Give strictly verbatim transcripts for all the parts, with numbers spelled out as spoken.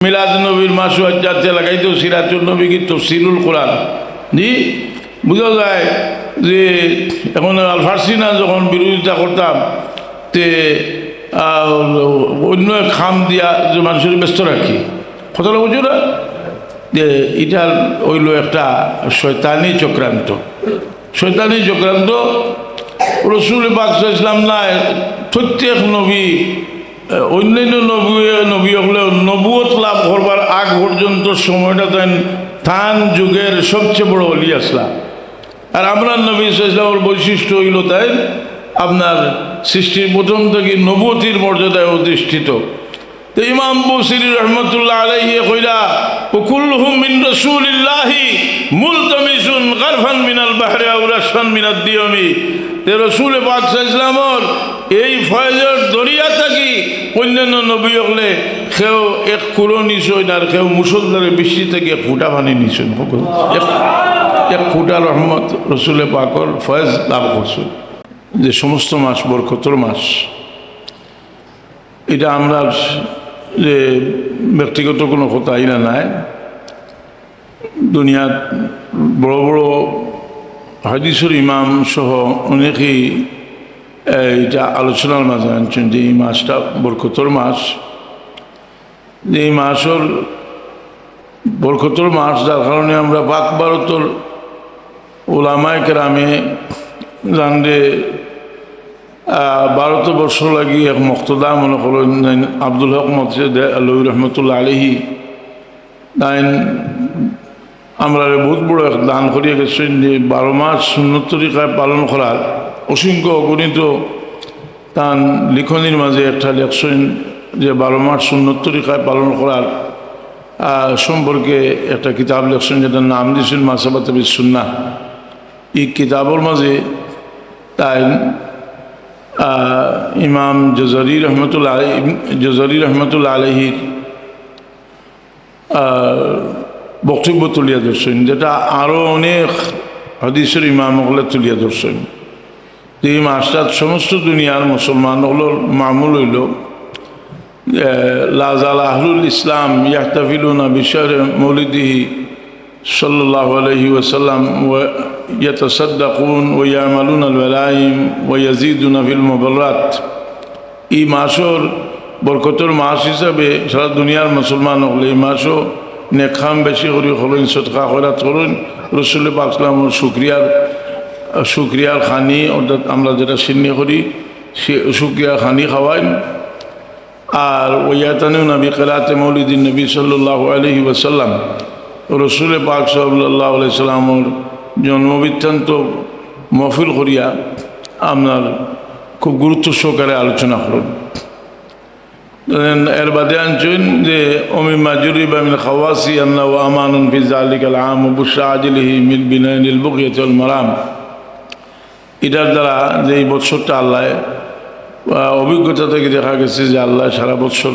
মিলাদ নবীর মাসও আজ জাতীয় লাগাইতো, সিরাতুন নবী কি তফসিরুল কোরআন। জি, বুঝা যায় যে এখন আল ফার্সি না যখন বিরোধিতা করতাম, তে, আহ, অন্য এক খাম দিয়া যে মানুষরে ব্যস্ত রাখি, কথাটা বুঝো না? যে এটা অইলো একটা শয়তানি চক্রান্ত, শয়তানি চক্রান্ত। রসুল পাক সাল্লাল্লাহু আলাইহি ওয়াসাল্লাম নাই, প্রত্যেক নবী, আহ, অন্যান্য নবী, নবী অকলে নবুয়ত লাভ করবার আগ পর্যন্ত সময়টা তাইন তান যুগের সবচেয়ে বড় অলি আছলা। আর আমরার নবী সাল্লাল্লাহু আলাইহি ওয়াসাল্লামর বৈশিষ্ট্য অইলো তাইন আপনার সৃষ্টির প্রথম থাকি নবুয়তির মর্যাদায় অধিষ্ঠিত। তো ইমাম বুসিরি রহমতুল্লাহ আলাইহি কইরা, "ওয়া কুল্লুহুম মিন রাসূলিল্লাহি মুলতামিসুন গারফান মিনাল বাহরি আও রাশফান মিনাদ দিয়মি।" তে রসুল পাক সাল্লাল্লাহু আলাইহি ওয়াসাল্লামর এই ফয়েজর দরিয়া থাকি অন্যান্য নবী অকলে কেউ এক কুলো নিছইন, আর কেউ মুষলধারে বৃষ্টি থাকি এক ফুটা পানি নিছইন। এক, এক ফুটা রহমত রসুল পাকর ফয়েজ লাভ করছইন। যে সমস্ত মাস বরকতর মাস, এটা আমরার যে ব্যক্তিগত কোনো কথা ইলা নায়। দুনিয়াত বড় বড় হাদিসর ইমাম সহ অনেকেই, এ, এটা আলোচনার মাঝে আনছইন যে এই মাসটা বরকতর মাস, যে এই মাসর বরকতর মাস, যার কারণে আমরা পাক ভারতর উলামায়ে কেরামে জানরে, আহ, ভারতবর্ষ লাগি এক মুক্তদা মনে করইন আব্দুল হক মকসুদ আলভী রহমতুল্লাহ আলাইহি। তাইন আমরারে বহুত বড় এক দান করিয়া গেছইন যে বারো মাস সুন্নত তরিকায় পালন করার অসংখ্য অগণিত তান লিখনির মাঝে একটা লেখছইন যে বারো মাস সুন্নত তরিকায় পালন করার, আহ, সম্পর্কে একটা কিতাব লেখছইন, যেটার নাম দিছইন মাসাবাত বিস সুন্নাহ। এই কিতাবর মাঝে তাইন, আহ, ইমাম জজারি রহমতুল্লাহ, জজারি রহমতুল্লাহ আলাইহির, আহ, বক্তব্য তুলিয়া ধরছইন, যেটা আরো অনেক হাদিসর ইমাম অকলে তুলিয়া ধরছইন। যে এই মাসটাত সমস্ত দুনিয়ার মুসলমান অকলর মামুল অইলো, আহ, লা জালা আহলুল ইসলাম ইয়াহতাফিলুনা বিশাহরি মৌলিদিহি সাল্লাল্লাহু আলাইহি ওয়াসাল্লাম ওয়া ইয়াতাসাদ্দাকুন ওয়া ইয়ামালুনাল ওয়ালাইম ওয়া ইয়াজিদুনা ফিল মুবাররাত। এই মাসর বরকতর মাস হিসাবে সারা দুনিয়ার মুসলমান অকলে এই মাসও নেক কাম বেশি করি করইন, সদকা খয়রাত করইন, রসুল পাক সাল্লামর শুকরিয়ার, শুকরিয়ার খানি, অর্থাৎ আমরা যেটা শিন্নি করি, সে শুকরিয়ার খানি খাওয়াইন। আর ওয়াতানিউনা বিকিরাতি মৌলিদিন নবী সাল্লাল্লাহু আলাইহি ওয়াসাল্লাম, রসুল পাক সাল্লাল্লাহু আলাইহি সাল্লামর জন্ম বৃত্তান্ত মহফিল করিয়া আপনার খুব গুরুত্ব সহকারে আলোচনা করইন। এর বাদে আনছইন যে, "ওয়া মিম্মা জুরিবা মিন খাওয়াসি আন্নাহু আমানুন ফি যালিকাল আম ওয়া বুশরা আজলিহি মিন বিনাইনিল বুগয়াতি ওয়াল মারাম।" এটার দ্বারা যে এই বৎসরটা আল্লাহ, আহ, অভিজ্ঞতা থেকে দেখা গেছে যে আল্লাহ সারা বৎসর,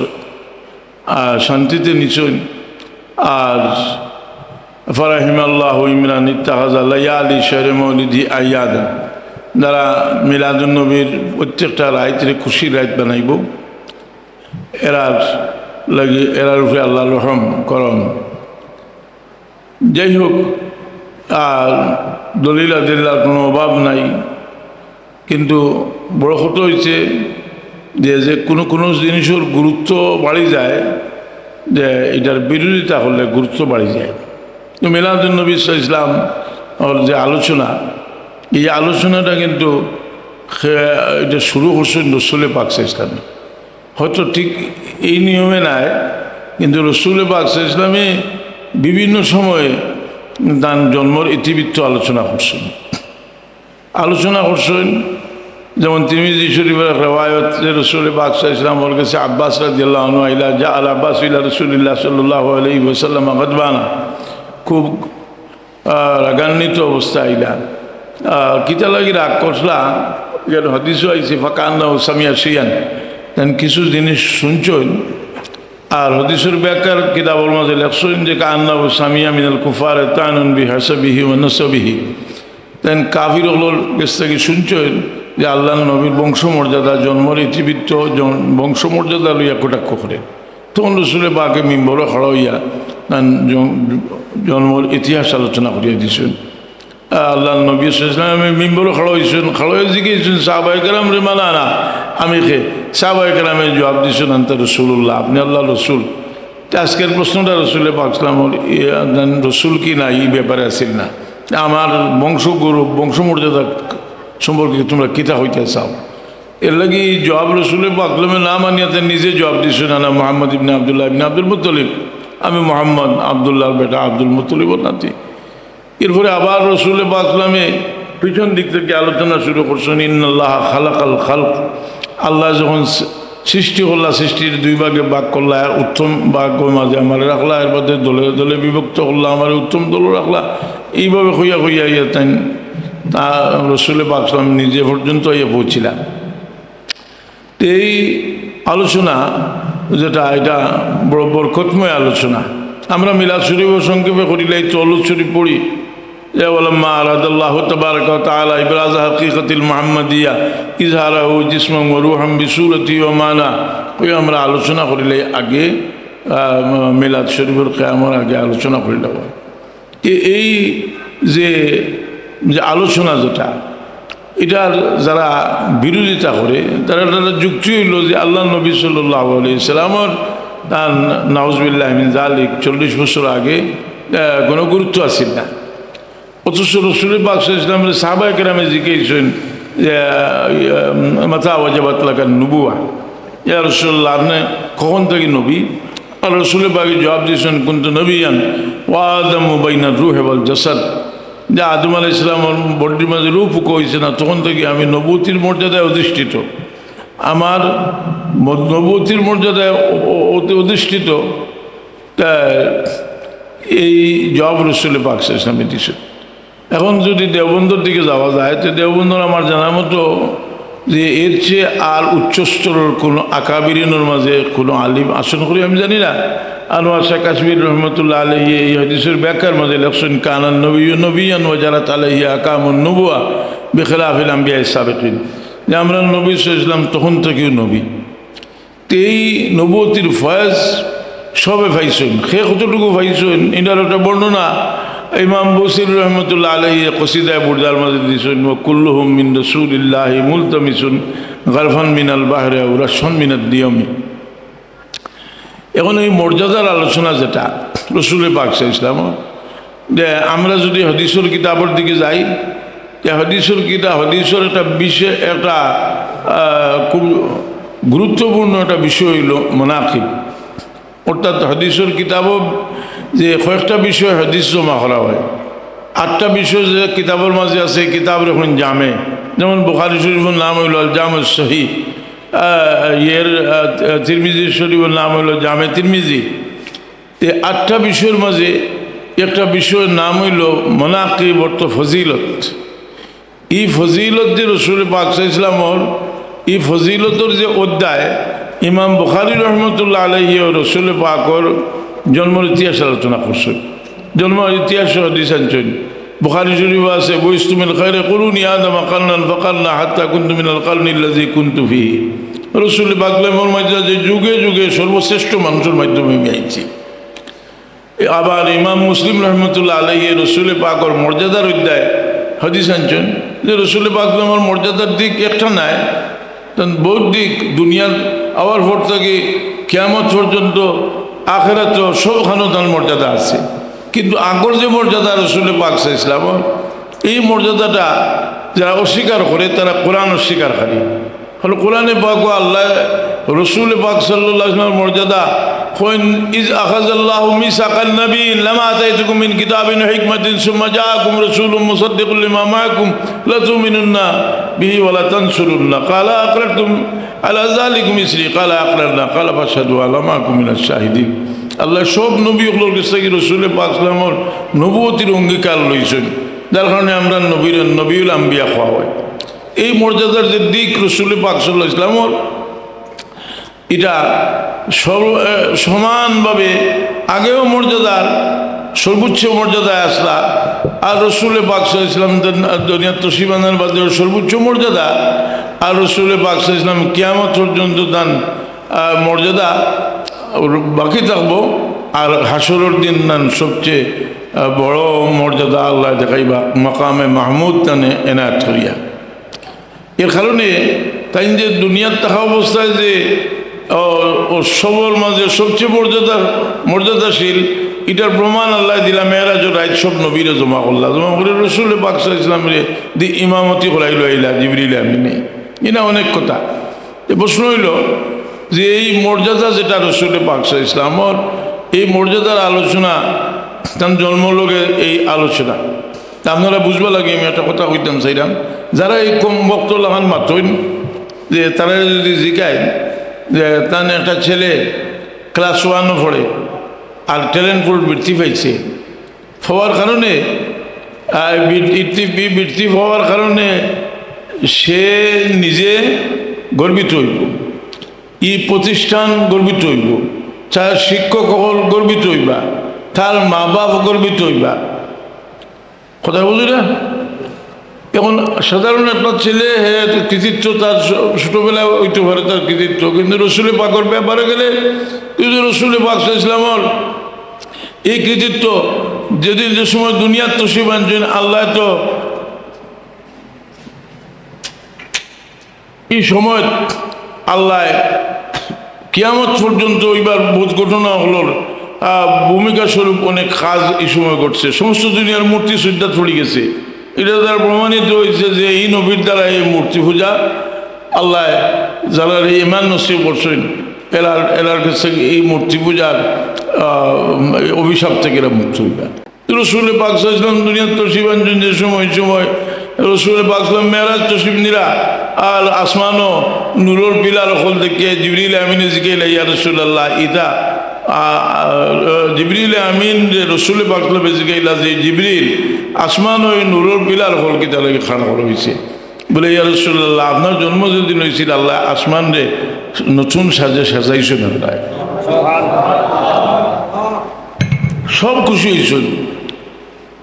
আহ, শান্তিতে নিছইন। আর ফারাহিমাল্লাহু ইমরান ইত্তাখাযা লায়ালি শাহরি মৌলিদি আইয়াদান, যারা মিলাদুন নবীর প্রত্যেকটা রাইতরে খুশির রাইত বানাইবো, এরার লাগি, এরার উপরে আল্লাহ রহম করম। যাই হোক, আর দলিল আদিল্লার কোনো অভাব নাই, কিন্তু বড় কথা হইছে যে, যে কোনো কোনো জিনিসর গুরুত্ব বাড়ি যায়, যে এটার বিরোধিতা করলে গুরুত্ব বাড়ি যায়। তো মিলাদুন নবী সাল্লাল্লাহু আলাইহি ওয়াসাল্লাম ওর যে আলোচনা, এই আলোচনাটা কিন্তু খে-, এটা শুরু করছেন রসুল পাক সাল্লাল্লাহু আলাইহি ওয়াসাল্লাম। হয়তো ঠিক এই নিয়মে নাই, কিন্তু রসুল পাক সাল্লাল্লাহু আলাইহি ওয়াসাল্লামে বিভিন্ন সময়ে তার জন্মর ইতিবৃত্ত আলোচনা করছেন, আলোচনা করছেন। যেমন তিরমিজি শরীফের এক রেওয়ায়ত যে রসুল পাক সাল্লাল্লাহু আলাইহি ওয়াসাল্লাম ওর কাছে আব্বাস রাদিয়াল্লাহু আনহু আইলা, জা আল আব্বাস ইলা রাসূলিল্লাহ সাল্লাল্লাহু আলাইহি ওয়াসাল্লাম গাদবানা, খুব আহ, রাগান্বিত অবস্থা আইলা। আহ, কিতা লাগি রাগ করছলা? এর হাদিসও আইছে, "ফাকান্নাহু সামিয়া শাইআন।" তাইন কিছু জিনিস শুনছইন। আর হাদিসর ব্যাখ্যার কিতাবর মাঝে লেখছইন যে, "কান্নাহু সামিয়া মিনাল কুফারে তানুন বিহাসাবিহি ওয়া নাসাবিহি।" তাইন কাফির অকলর গেছ থাকি শুনছইন যে আল্লাহর নবীর বংশমর্যাদা, জন্মর ইতিবৃত্ত, জন-, বংশমর্যাদা লইয়া কটাক্ষ করে। তখন রসুলে পাকে মিম্বরো খাড়া অইয়া তান জন-, জন্মর ইতিহাস আলোচনা করিয়া দিছইন। আল্লাহর নবী সাল্লাল্লাহু আলাইহি ওয়াসাল্লাম মিম্বরো খাড়া অইছইন, খাড়া অইয়া জিকাইছইন, "সাহাবায়ে কেরাম রে, মানা না, আমি খে?" সাহাবায়ে কেরামে জবাব দিছইন, "আনতা রাসূলুল্লাহ, আপনি আল্লাহর রসুল।" তে আজকের প্রশ্নটা রসুলে পাক সাল্লাল্লাহু আলাইহি ওয়াসাল্লাম, ইয়া, রসুল কি না, ই ব্যাপারে আছিল না। আমার বংশ গৌরব, বংশ মর্যাদা সম্পর্কে তোমরা কিতা কইতা চাও? এর লাগি জবাব রসুলে পাক সাল্লাল্লাহু আলাইহি ওয়াসাল্লামে না মানিয়া তে নিজে জবাব দিছইন, "আনা মুহাম্মদ ইবনে আব্দুল্লাহ ইবনে আব্দুল মুত্তালিব, আমি মোহাম্মদ আব্দুল্লাহর বেটা আব্দুল মুত্তালিবর নাতি।" এরপরে আবার রসুলে পাক সাল্লাল্লাহু আলাইহি ওয়াসাল্লামে পিছন দিক থেকে আলোচনা শুরু করছইন, "ইন্নাল্লাহা খালাকাল খালক।" আল্লাহ যখন সৃ-, সৃষ্টি করলা, সৃষ্টির দুই ভাগে ভাগ করলা, উত্তম ভাগর মাঝে আমারে রাখলা, এর বাদে দলে দলে বিভক্ত করলা, আমারে উত্তম দলো রাখলা। এইভাবে কইয়া কইয়া ইয়া তাইন তা রসুলে পাক সাল্লাল্লাহু আলাইহি ওয়াসাল্লাম নিজে পর্যন্ত ইয়া পৌঁছিলা। তো এই আলোচনা যেটা, এটা বড় বরকতময় আলোচনা। আমরা মিলাদ শরীফ সংক্ষেপে করিলাই, তওয়াল্লুদ শরীফ পড়ি যে, "ওয়ালাম্মা আরাদাল্লাহু তাবারাকা ওয়া তাআলা ইবরাজা হাকিকাতিল মুহাম্মাদিয়া ইজহারাহু জিসমান ওয়া রুহান বিসুরাতি ওয়া মানা।" ওই আমরা আলোচনা করিলাই আগে, আহ, মিলাদ শরীফর কিয়ামর আগে আলোচনা করিলাই। এ-, এই যে, যে আলোচনা যেটা, এটার যারা বিরোধিতা করে, তারা, তারা যুক্তি অইলো যে আল্লাহর নবী সাল্লাল্লাহু আলাইহি সাল্লামর তান নাউজুবিল্লাহ মিন জালিক চল্লিশ বছর আগে, আহ, কোনো গুরুত্ব আছিল না। অথচ রসুল পাক সাল্লাল্লাহু আলাইহি ওয়াসাল্লামরে সাহাবায়ে কেরামে জিকাইছইন যে, আহ, "মাতা ওয়াজাবাত লাকান নুবুওয়া?" ইয়া রাসূলুল্লাহ, আপনি কখন থেকে নবী? আর রসুলে পাকে জবাব দিয়েছেন, "কুনতু নবিয়ান ওয়া আদামু বাইনা রুহে ওয়াল জাসাদ।" যে আদম আলাইহিস সালামর বডির মাঝে রূহ ফুকা হইছে না, তখন থেকে আমি নবুয়তির মর্যাদায় অধিষ্ঠিত। আমার ম-, নবুয়তির মর্যাদায় অ-, অ-, অতি-, অধিষ্ঠিত। তা এই জবাব রসুলে পাক সাল্লাল্লাহু আলাইহি ওয়াসাল্লামে দিয়েছেন। এখন যদি দেওবন্দর দিকে যাওয়া যায়, তো দেওবন্দর আমার জানার মতো যে এর চেয়ে আর উচ্চ স্তরের কোনো আকাবিরিনের মাঝে কোনো আলিম আছেন করি আমি জানি না। আনোয়ার শাহ কাশ্মীর রহমতুল্লাহ আলাইহি এই হাদিসের ব্যাখ্যার মাঝে লেখছেন, "কানান নবিয়্যু নবিয়ান ওয়া জারাত আলাইহি আহকামুন নুবুওয়া বিখিলাফিল আম্বিয়া সাবিকিন", যে আমরা নবী সাল্লাল্লাহু আলাইহি ওয়াসাল্লাম তখন থেকেও নবী। তে এই নবুয়তির ফয়েজ সবে পাইছইন, খে কতটুকু পাইছইন, এটার একটা বর্ণনা ইমাম বুসির রহমতুল্লাহ আলাইহি কসিদায়ে বুরদার মাঝে দিছইন, "ওয়া কুল্লুহুম মিন রাসূলিল্লাহি মুলতামিসুন গারফান মিনাল বাহরি আও রাশফান মিনাদ দিয়ামি।" এখন এই মর্যাদার আলোচনা যেটা রসুলে পাক সাল্লাল্লাহু আলাইহি ওয়াসাল্লাম, যে আমরা যদি হাদিসের কিতাবের দিকে যাই, যে হাদিসের কিতাব, হাদিসের একটা বিষয়, একটা, আহ, খুব গুরুত্বপূর্ণ একটা বিষয় হইল মানাকিব। অর্থাৎ হাদিসের কিতাবও যে কয়েকটা বিষয় হাদিস জমা করা হয়, আটটা বিষয় যে কিতাবের মাঝে আছে, এই কিতাবের এখন জামে, যেমন বুখারী শরীফের নাম হইল আল জামে সহি, আহ, এর, আহ, তিরমিজি শরীফের নাম হইল জামে তিরমিজি। এই আটটা বিষয়ের মাঝে একটা বিষয়ের নাম হইল মানাকিব, অর্থ ফজিলত। এই ফজিলত যে রসুল পাক সাল্লাল্লাহু আলাইহি ওয়াসাল্লামর, এই ফজিলতর যে অধ্যায়, ইমাম বুখারী রহমতুল্লাহ আলাইহি ও রসুল পাকর জন্মর ইতিহাস আলোচনা করছেন। জন্মর ইতিহাস হাদিস আনছেন। বুখারী শরীফ আছে, "বুইস্তু মিন খায়রি কুরুনি আদামা কারনান ফাকারনা হাত্তা কুনতু মিনাল কারনিল্লাযী কুনতু ফীহি।" রসুল পাক ফরমাইতা যে যুগে যুগে সর্বশ্রেষ্ঠ মানুষের মাধ্যমে আমি আইছি। আবার ইমাম মুসলিম রহমতুল্লাহ আলাইহি রসুল পাকর মর্যাদার অধ্যায় হাদিস আনছেন যে রসুল পাক আমার মর্যাদার দিক একটা নাই, তান বহুত দিক, দুনিয়ার আওয়ার পর থেকে কিয়ামত পর্যন্ত আখেরাত সবখানো তার মর্যাদা আছে। কিন্তু আগর যে মর্যাদা রসুল পাক সাল্লাল্লাহু আলাইহি ওয়াসাল্লাম, এই মর্যাদাটা যারা অস্বীকার করে, তারা কোরআন অস্বীকারকারী। হলো কোরআনে পাক ও আল্লাহ রসুল পাক সাল্লাল্লাহু আলাইহি ওয়াসাল্লামের মর্যাদা, কইন, "ইজ আখাযাল্লাহু মিসাকান নাবিয়্যিন লামা আতাইতুকুম মিন কিতাবিন ওয়া হিকমাতিন সুম্মা জাআকুম রাসূলুম মুসাদ্দিকুল লিমা মাআকুম লাতুমিনুন্না বিহি ওয়া লাতানসুরুন্না। ক্বালা আকরারতুম আলা যালিকুম ইসরি। ক্বালা আকরারনা। ক্বালা ফাশহাদু ওয়া আনা মাআকুম মিনাশ শাহিদিন।" আল্লাহ সব নবী অকলর কাছ থাকি রসুল পাক সাল্লাল্লাহু আলাইহি ওয়াসাল্লামর নবুয়তির অঙ্গীকার লইছেন, যার কারণে আমরা নবীর, নবিউল আম্বিয়া কওয়া হয়। এই মর্যাদার যে দিক রসুল পাক সাল্লাল্লাহু আলাইহি ওয়াসাল্লামর, এটা সর্ব-, এ, সমানভাবে আগেও মর্যাদার সর্বোচ্চ মর্যাদায় আসলা, আর রসুল পাক সাল্লাল্লাহু আলাইহি ওয়াসাল্লাম দুন-, দুনিয়াত তশরিফ আনার বাদেও সর্বোচ্চ মর্যাদা, আর রসুল পাক সাল্লাল্লাহু আলাইহি ওয়াসাল্লাম কিয়ামত পর্যন্ত তান, আহ, মর্যাদা আর বাকি থাকবো। আর হাশরর দিন তান সবচেয়ে, আহ, বড় মর্যাদা আল্লায় দেখাইবা, মাকামে মাহমুদ তানে এনায়েত করিয়া। এর কারণে তাইন যে দুনিয়াত থাকা অবস্থায় যে, আহ, ও সবর মাঝে সবচেয়ে মর্যাদা, মর্যাদাশীল, ইটার প্রমাণ আল্লায় দিলা মেরাজর রাইত সব নবীরে জমা করলা, জমা করি রসুল পাক সাল্লাল্লাহু আলাইহি ওয়াসাল্লামরে দি ইমামতি করাইলো আইলা জিবরিল আমিনে। ইনা অনেক কথা। এ প্রশ্ন অইলো যে এই মর্যাদা যেটা রসুল পাক সাল্লাল্লাহু আলাইহি ওয়াসাল্লামর, এই মর্যাদার আলোচনা, তান জন্মর লগে এই আলোচনা। তা আপনারা বুঝবা লাগি আমি একটা কথা কইতাম চাইরাম, যারা এই কম বক্ত লাখান মাতইন, যে তারা যদি জিকায় যে তান একটা ছেলে ক্লাস ওয়ানও পড়ে আর ট্যালেন্টফুল বৃত্তি পাইছে, পাওয়ার কারণে, আহ, বি-, ইতি-, বি-, বৃত্তি পাওয়ার কারণে সে নিজে গর্বিত অইব, ই প্রতিষ্ঠান গর্বিত অইব, তার শিক্ষক অকল গর্বিত অইবা, তার মা বাপ গর্বিত অইবা। কথা বুঝি না? এখন সাধারণ একটা ছেলে, হে কৃতিত্ব তার ছ-, ছোটবেলায় অইতে পারে তার কৃতিত্ব, কিন্তু রসুল পাকর ব্যাপারে গেলে, কিন্তু রসুল পাক সাল্লাল্লাহু আলাইহি ওয়াসাল্লামর এই কৃতিত্ব যেদিন, যে সময় দুনিয়াত তশরিফ আনছইন, আল্লায় তো ই সময়ত আল্লায় কিয়ামত পর্যন্ত অইবার বহুত ঘটনা অকলর, আহ, ভূমিকা স্বরূপ অনেক কাজ ই সময় ঘটছে। সমস্ত দুনিয়ার মূর্তি সইজদাত পড়ি গেছে। ইটা দ্বারা প্রমাণিত অইছে যে ই নবীর দ্বারা এই মূর্তি পূজা আল্লায় যারারে ইমান নসিব করছইন, এরার, এরার কাছে এই মূর্তি পূজার, আহ, অভিশাপ থাকি এরা মুক্ত অইবা। রসুল পাক সাল্লাল্লাহু আলাইহি ওয়াসাল্লাম দুনিয়াত তশরিফ আনছইন যে সময়, সময় রসুল পাক সাল্লাল্লাহু আলাইহি ওয়াসাল্লাম মেরাজ তশরিফ নিরা, আর আসমানো নূরর পিলার অকল দেখিয়া জিবরিল আমিনে জিকাইলা, "ইয়া রাসূলুল্লাহ, ইতা", আ, আ, জিবরিল আমিনরে রসুল পাক সাল্লাল্লাহু আলাইহি ওয়াসাল্লামে জিকাইলা যে, "জিবরিল, আসমানো ই নূরর পিলার অকল কিতার লাগি খাড়া করা অইছে?" বলে, "ইয়া রাসূলুল্লাহ, আপনার জন্ম যেদিন অইছিল, আল্লায় আসমানরে নতুন সাজে সাজাইছইন আল্লায়।" সব খুশি অইছইন।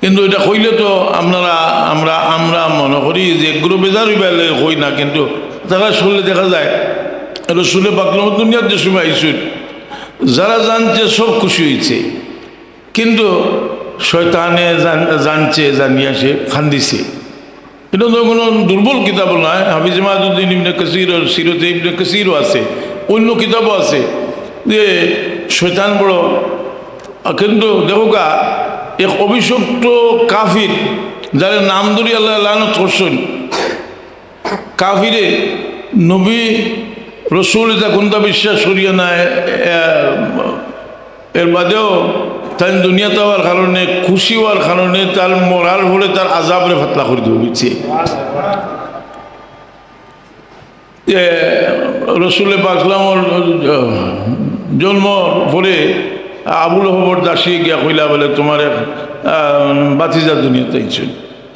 কিন্তু ইটা কইলে তো আপনারা, আমরা, আমরা মনো করি যে এগুলো বেজার অইবার লাগি কই না, কিন্তু তারা শুনলে দেখা যায় রসুলে পাক দুনিয়াত যে সময় আইছইন, যারা জানছে সব খুশি অইছে, কিন্তু শয়তানে জান-, জানছে, জানিয়া সে কান্দিছে। ইটা তো কোনো দুর্বল কিতাবও নায়। হাফিজ ইমাদুদ্দিন ইবনে কাসিরর সিরতে ইবনে কাসিরও আছে, অন্য কিতাবও আছে যে শয়তান বড়। আ, কিন্তু দেখউক্কা, এক অভিশপ্ত কাফির, যারে নাম ধরি আল্লায় লানত করছইন, কাফিরে নবী রসুল ইতা কুনতা বিশ্বাস করিয়া নায়, এ, এর বাদেও তাইন দুনিয়াত আওয়ার কারণে, খুশি অওয়ার কারণে তার মরার পরে তার আজাবরে পাতলা করি দেওয়া অইছে। এ, রসুলে পাক সাল্লামর, আহ, জন্মর পরে আবু লহবর দাসী গিয়া কইলা বলে, "তোমার এক, আহ, ভাতিজা দুনিয়াত আইছে।"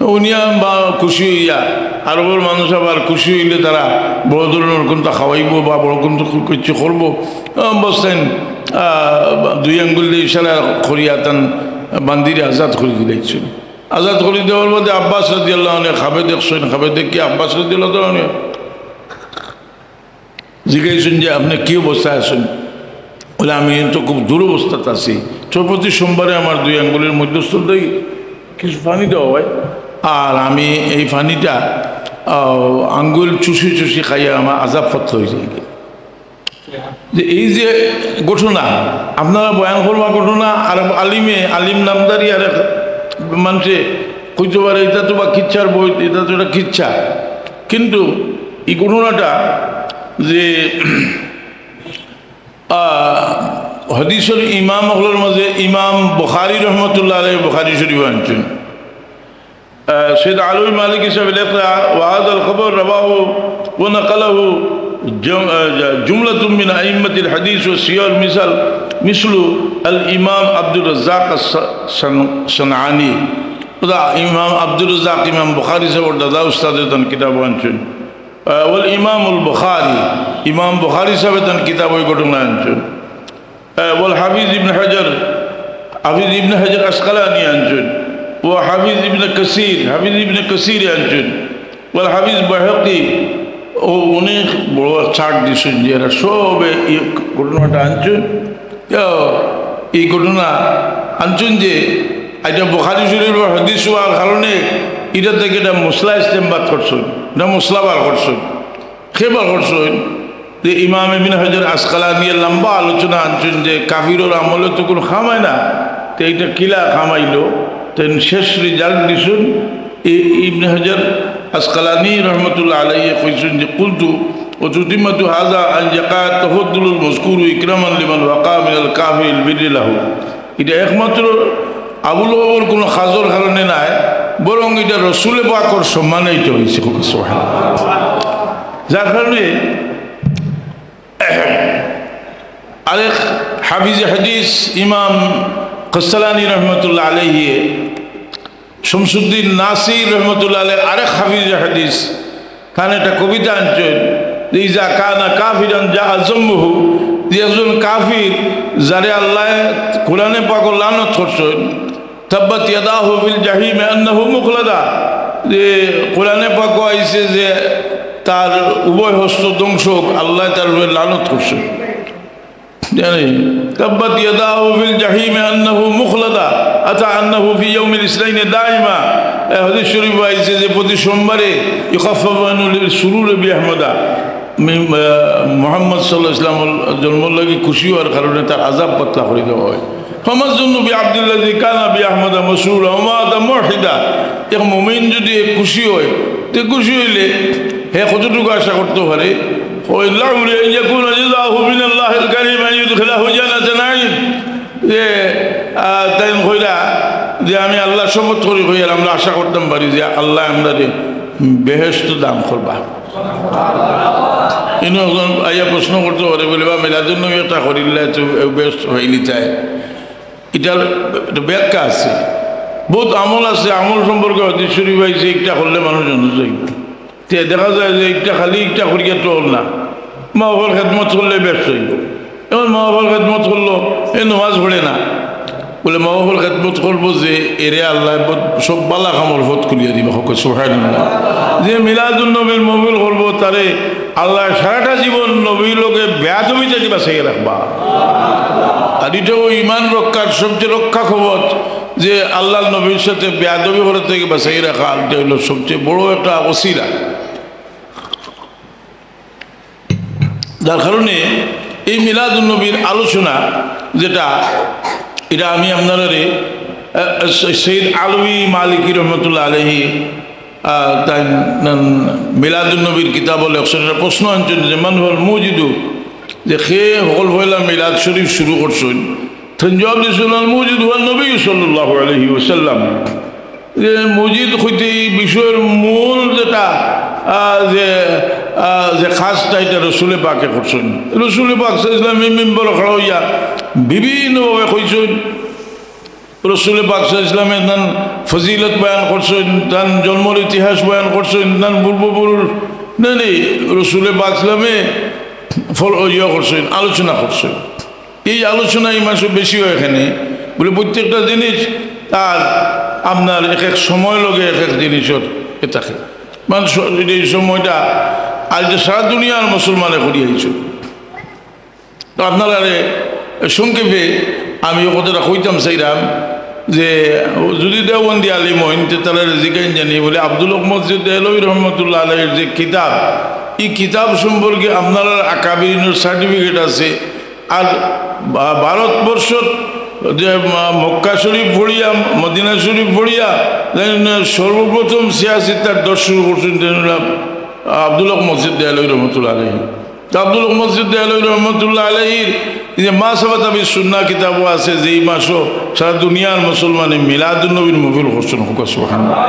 হুনিয়া বা খুশি অইয়া, আরবর মানুষ আবার খুশি অইলে তারা বড় ধরনর কুনতা খাওয়াইবো বা বড় কুনতা কিছু করবো, আহ, বসতেন, আহ, দুই আঙ্গুল দিয়া ইশারা করিয়া তান বান্দিরে আজাদ করি দিলাইছইন। আজাদ করি দেওয়ার বাদে আব্বাস রাদিয়াল্লাহু আনহু খাবে দেখছইন, খাবে দেখিয়া আব্বাস রাদিয়াল্লাহু আনহু জিগাইছইন যে, "আপনে কি অবস্থায় আছইন?" বলে, "আমি তো খুব দুরবস্থাত আছি। তো প্রতি সোমবারে আমার দুই আঙ্গুলের মধ্যস্থল দিয়া কিছু পানি দেওয়া হয়, আর আমি এই পানিটা, আহ, আঙ্গুল চুষি চুষি খাইয়া আমার আজাব পাতলা অই যায়।" যে এই যে ঘটনা, আপনারা বয়ান করবা ঘটনা, আর এক আলিমে, আলিম নামধারী আর এক মানষে কইতে পারে, "ইটা তো বা কিচ্ছার বই, ইটা তো একটা কিচ্ছা।" কিন্তু ই ঘটনাটা যে, আহ, হাদিসর ইমাম অকলর মাঝে ইমাম বুখারী রহমতুল্লাহ আলাইহি বুখারী শরীফ আনছইন। আহ, সৈয়দ আলবী মালিকী সাহেব লেখরা, "وهذا الخبر رواه ونقله جم-، আহ, جملة من أئمة الحديث والسير مثل، مثل الإمام عبد الرزاق الص-، صن-، صنعاني।" অর্থাৎ ইমাম আব্দুর রাজ্জাক, ইমাম বুখারী সাহেবর দাদা উস্তাদে তান কিতাব আনছইন। আহ, والإمام البخاري, ইমাম বুখারী সাহেবে তান কিতাব ওই ঘটনা আনছইন। আহ, والحافظ ابن حجر, হাফিজ ইবনে হাজার আসকালানী আনছইন। والحافظ ابن كثير, হাফিজ ইবনে কাসির আনছইন। والحافظ البيهقي, ও অনেক বড় এক চার্ট দিছইন যে এরা সবে এই ঘটনাটা আনছইন। তো এই ঘটনা আনছইন যে এটা বুখারী শরীফর হাদিস হওয়ার কারণে এটা থেকে এটা মসলা ইস্তেমবাদ করছইন, এটা মসলা বার করছইন। কে বার করছইন? যে ইমাম ইবনে হাজার আসকালানিয়ে লম্বা আলোচনা আনছইন যে কাফিরর আমলে তো কোনো কামায় না, তো এটা কিলা কামাইলো, তেন শেষ রেজাল্ট দিছইন। ই-, ইবনে হাজার আসকালানি রহমতুল্লাহ আলাইহি কইছইন যে, "কুলতু ওয়া তুতিম্মাতু হাযা আন ইয়াকা তাফাদ্দুলুল মাযকুরু ইকরামান লিমান ওয়াকা মিনাল কাফিরিল বিররি লাহু।" এটা একমাত্র আবু লহবর কোনো কাজর কারণে নায়, বরং এটা রসুলে পাকর সম্মানে এটা হইছে। সুবহানাল্লাহ। যার কারণে আরেক হাফিজে হাদিস ইমাম কস্তালানি রহমতুল্লাহ আলাইহি, শামসুদ্দিন নাসির রহমতুল্লাহ আলাইহি, আরেক হাফিজে হাদিস, তান একটা কবিতা আনছইন যে, "ইজা কানা কাফিরান জা আজমুহু", যে একজন কাফির যারে আল্লাহ কোরআনে পাকো লানত করছইন, "তাব্বাত ইয়াদাহু ফিল জাহিমে আন্নাহু মুখলাদা", যে কোরআনে পাকো আইছে যে তার উভয় হস্ত ধ্বংস হোক, আল্লাহ তার উপরে লানত করছইন। জানি, "তাব্বাত ইয়াদাহু ফিল জাহিমে আন্নাহু মুখলাদা, আতা আন্নাহু ফি ইয়াউমিল ইসনাইনে দাইমা।" এই হাদিস শরীফ আইছে যে প্রতি সোমবারে ইউখাফফাফু আনহু লিল সুরুরি বিআহমদা। মি-, আহ, মুহাম্মদ সাল্লাল্লাহু আলাইহি ওয়াসাল্লামর জন্মর লাগি খুশি হওয়ার কারণে তার আযাব পাতলা করি দেওয়া হয়। "ফামা যুন্নু বিআবদিল্লাযী কানা বিআহমদা মাসরুরা ওয়া মাতা মুওয়াহহিদা।" এক মুমিন যদি খুশি হয়, তে খুশি হইলে হে কতটুকু আশা করতে পারে? "ওয়া ইল্লা উমরি আন ইয়াকুনা জাযাহু মিনাল্লাহিল কারীম আন ইউদখিলাহু জান্নাতা নাঈম।" যে, আহ, তাইন কইরা যে, "আমি আল্লাহ শপথ করি কইয়ার আমরা আশা করতাম পারি যে আল্লাহ আমরারে বেহেশত দান করবা।" ইনো একজন আইয়া প্রশ্ন করতে পারে, বলে, "বা মিলাদুন নবী একটা করিলে তো বেহেশত হইলি চায়।" এটার একটা ব্যাখ্যা আছে। বহুত আমল আছে, আমল সম্পর্কে হাদিস শরীফ আইছে, একটা করলে মানুষ জান্নাত যাইব। তে দেখা যায় যে একটা খালি একটা করিয়া তো হল না, মা বাবার খেদমত করলে বেহেশত যাইব। এখন মা বাবার খেদমত করলো, এ নমাজ পড়ে না, বলে, "মা বাবার খেদমত করবো যে, এরে আল্লাহ বদ-, সব বালা কামর পথ খুলিয়া দিবা।" হোক সুবহানাল্লাহ। যে মিলাদুন নবীর মহফিল করবো, তারে আল্লাহ সারাটা জীবন নবীর লগে বেয়াদবি থাকি বাঁচাইয়া রাখবা। আর এটাও ইমান রক্ষার সবচেয়ে রক্ষা কবচ, যে আল্লাহর নবীর সাথে বেয়াদবি করার থেকে বাঁচাইয়া রাখা, আর এটা হইল সবচেয়ে বড় একটা ওসিলা। যার কারণে এই মিলাদুন নবীর আলোচনা যেটা, এটা আমি আপনারারে, আহ, সৈয়দ আলভী মালিকী রহমতুল্লাহ আলাইহি, আহ, তাই নান মিলাদুন নবীর কিতাবো লেখছইন, একটা প্রশ্ন আনছইন যে, "মান হুয়াল মুজিদু?" যে কে হকল পয়লা মিলাদ শরীফ শুরু করছইন? তাইন জবাব দিছইন, "আল মুজিদু হুয়ান নবী সাল্লাল্লাহু আলাইহি ওয়াসাল্লাম।" যে মুজিদ হইতে এই বিষয়ের মূল যেটা, আহ, যে, আহ, যে কাজটা, এটা রসুলে পাকে করছইন। রসুলে পাক সাল্লাল্লাহু আলাইহি ওয়াসাল্লাম এই মিম্বর খাড়া হইয়া বিভিন্নভাবে কইছইন। রসুলে পাক সাল্লাল্লাহু আলাইহি ওয়াসাল্লামে তান ফজিলত বয়ান করছইন, তান জন্মর ইতিহাস বয়ান করছইন, তান পূর্বপুরুষ, না, নি, রসুলে পাক সাল্লামে ফল-, ইয়ে করছইন, আলোচনা করছইন। এই আলোচনা এই মাসে বেশি হয় এখানে, বলে প্রত্যেকটা জিনিস তার আপনার এক এক সময় লগে এক এক জিনিসর এ থাকে। মানে স-, এই সময়টা আজ যে সারা দুনিয়ার মুসলমানে করি আইছে। তো আপনারারে সংক্ষেপে আমি এই কথাটা কইতাম চাইরাম যে যদি দেওবন্দি আলিম হইন, তে তারারে জিগাইন জানি বলে আব্দুল হক মসজিদ দেহলভী রহমতুল্লাহ আলাইহির যে কিতাব, এই কিতাব সম্পর্কে আপনারার আকাবিরিনের সার্টিফিকেট আছে। আর বা-, ভারতবর্ষত যে মা-, মক্কা শরীফ পড়িয়া, মদিনা শরীফ পড়িয়া, যেন সর্বপ্রথম সিয়াসিত্তার দর্শ শুরু করছইন, যেন আব্দুল হক মসজিদ দেহলভী রহমতুল্লাহ আলাইহি। তো আব্দুল হক মসজিদ দেহলভী রহমতুল্লাহ আলাইহির এই যে মা সাবাতা বিস সুন্নাহ কিতাবও আছে, যেই মাসও সারা দুনিয়ার মুসলমানে মিলাদুন নবীর মহফিল করছইন। হোক সুবহানাল্লাহ।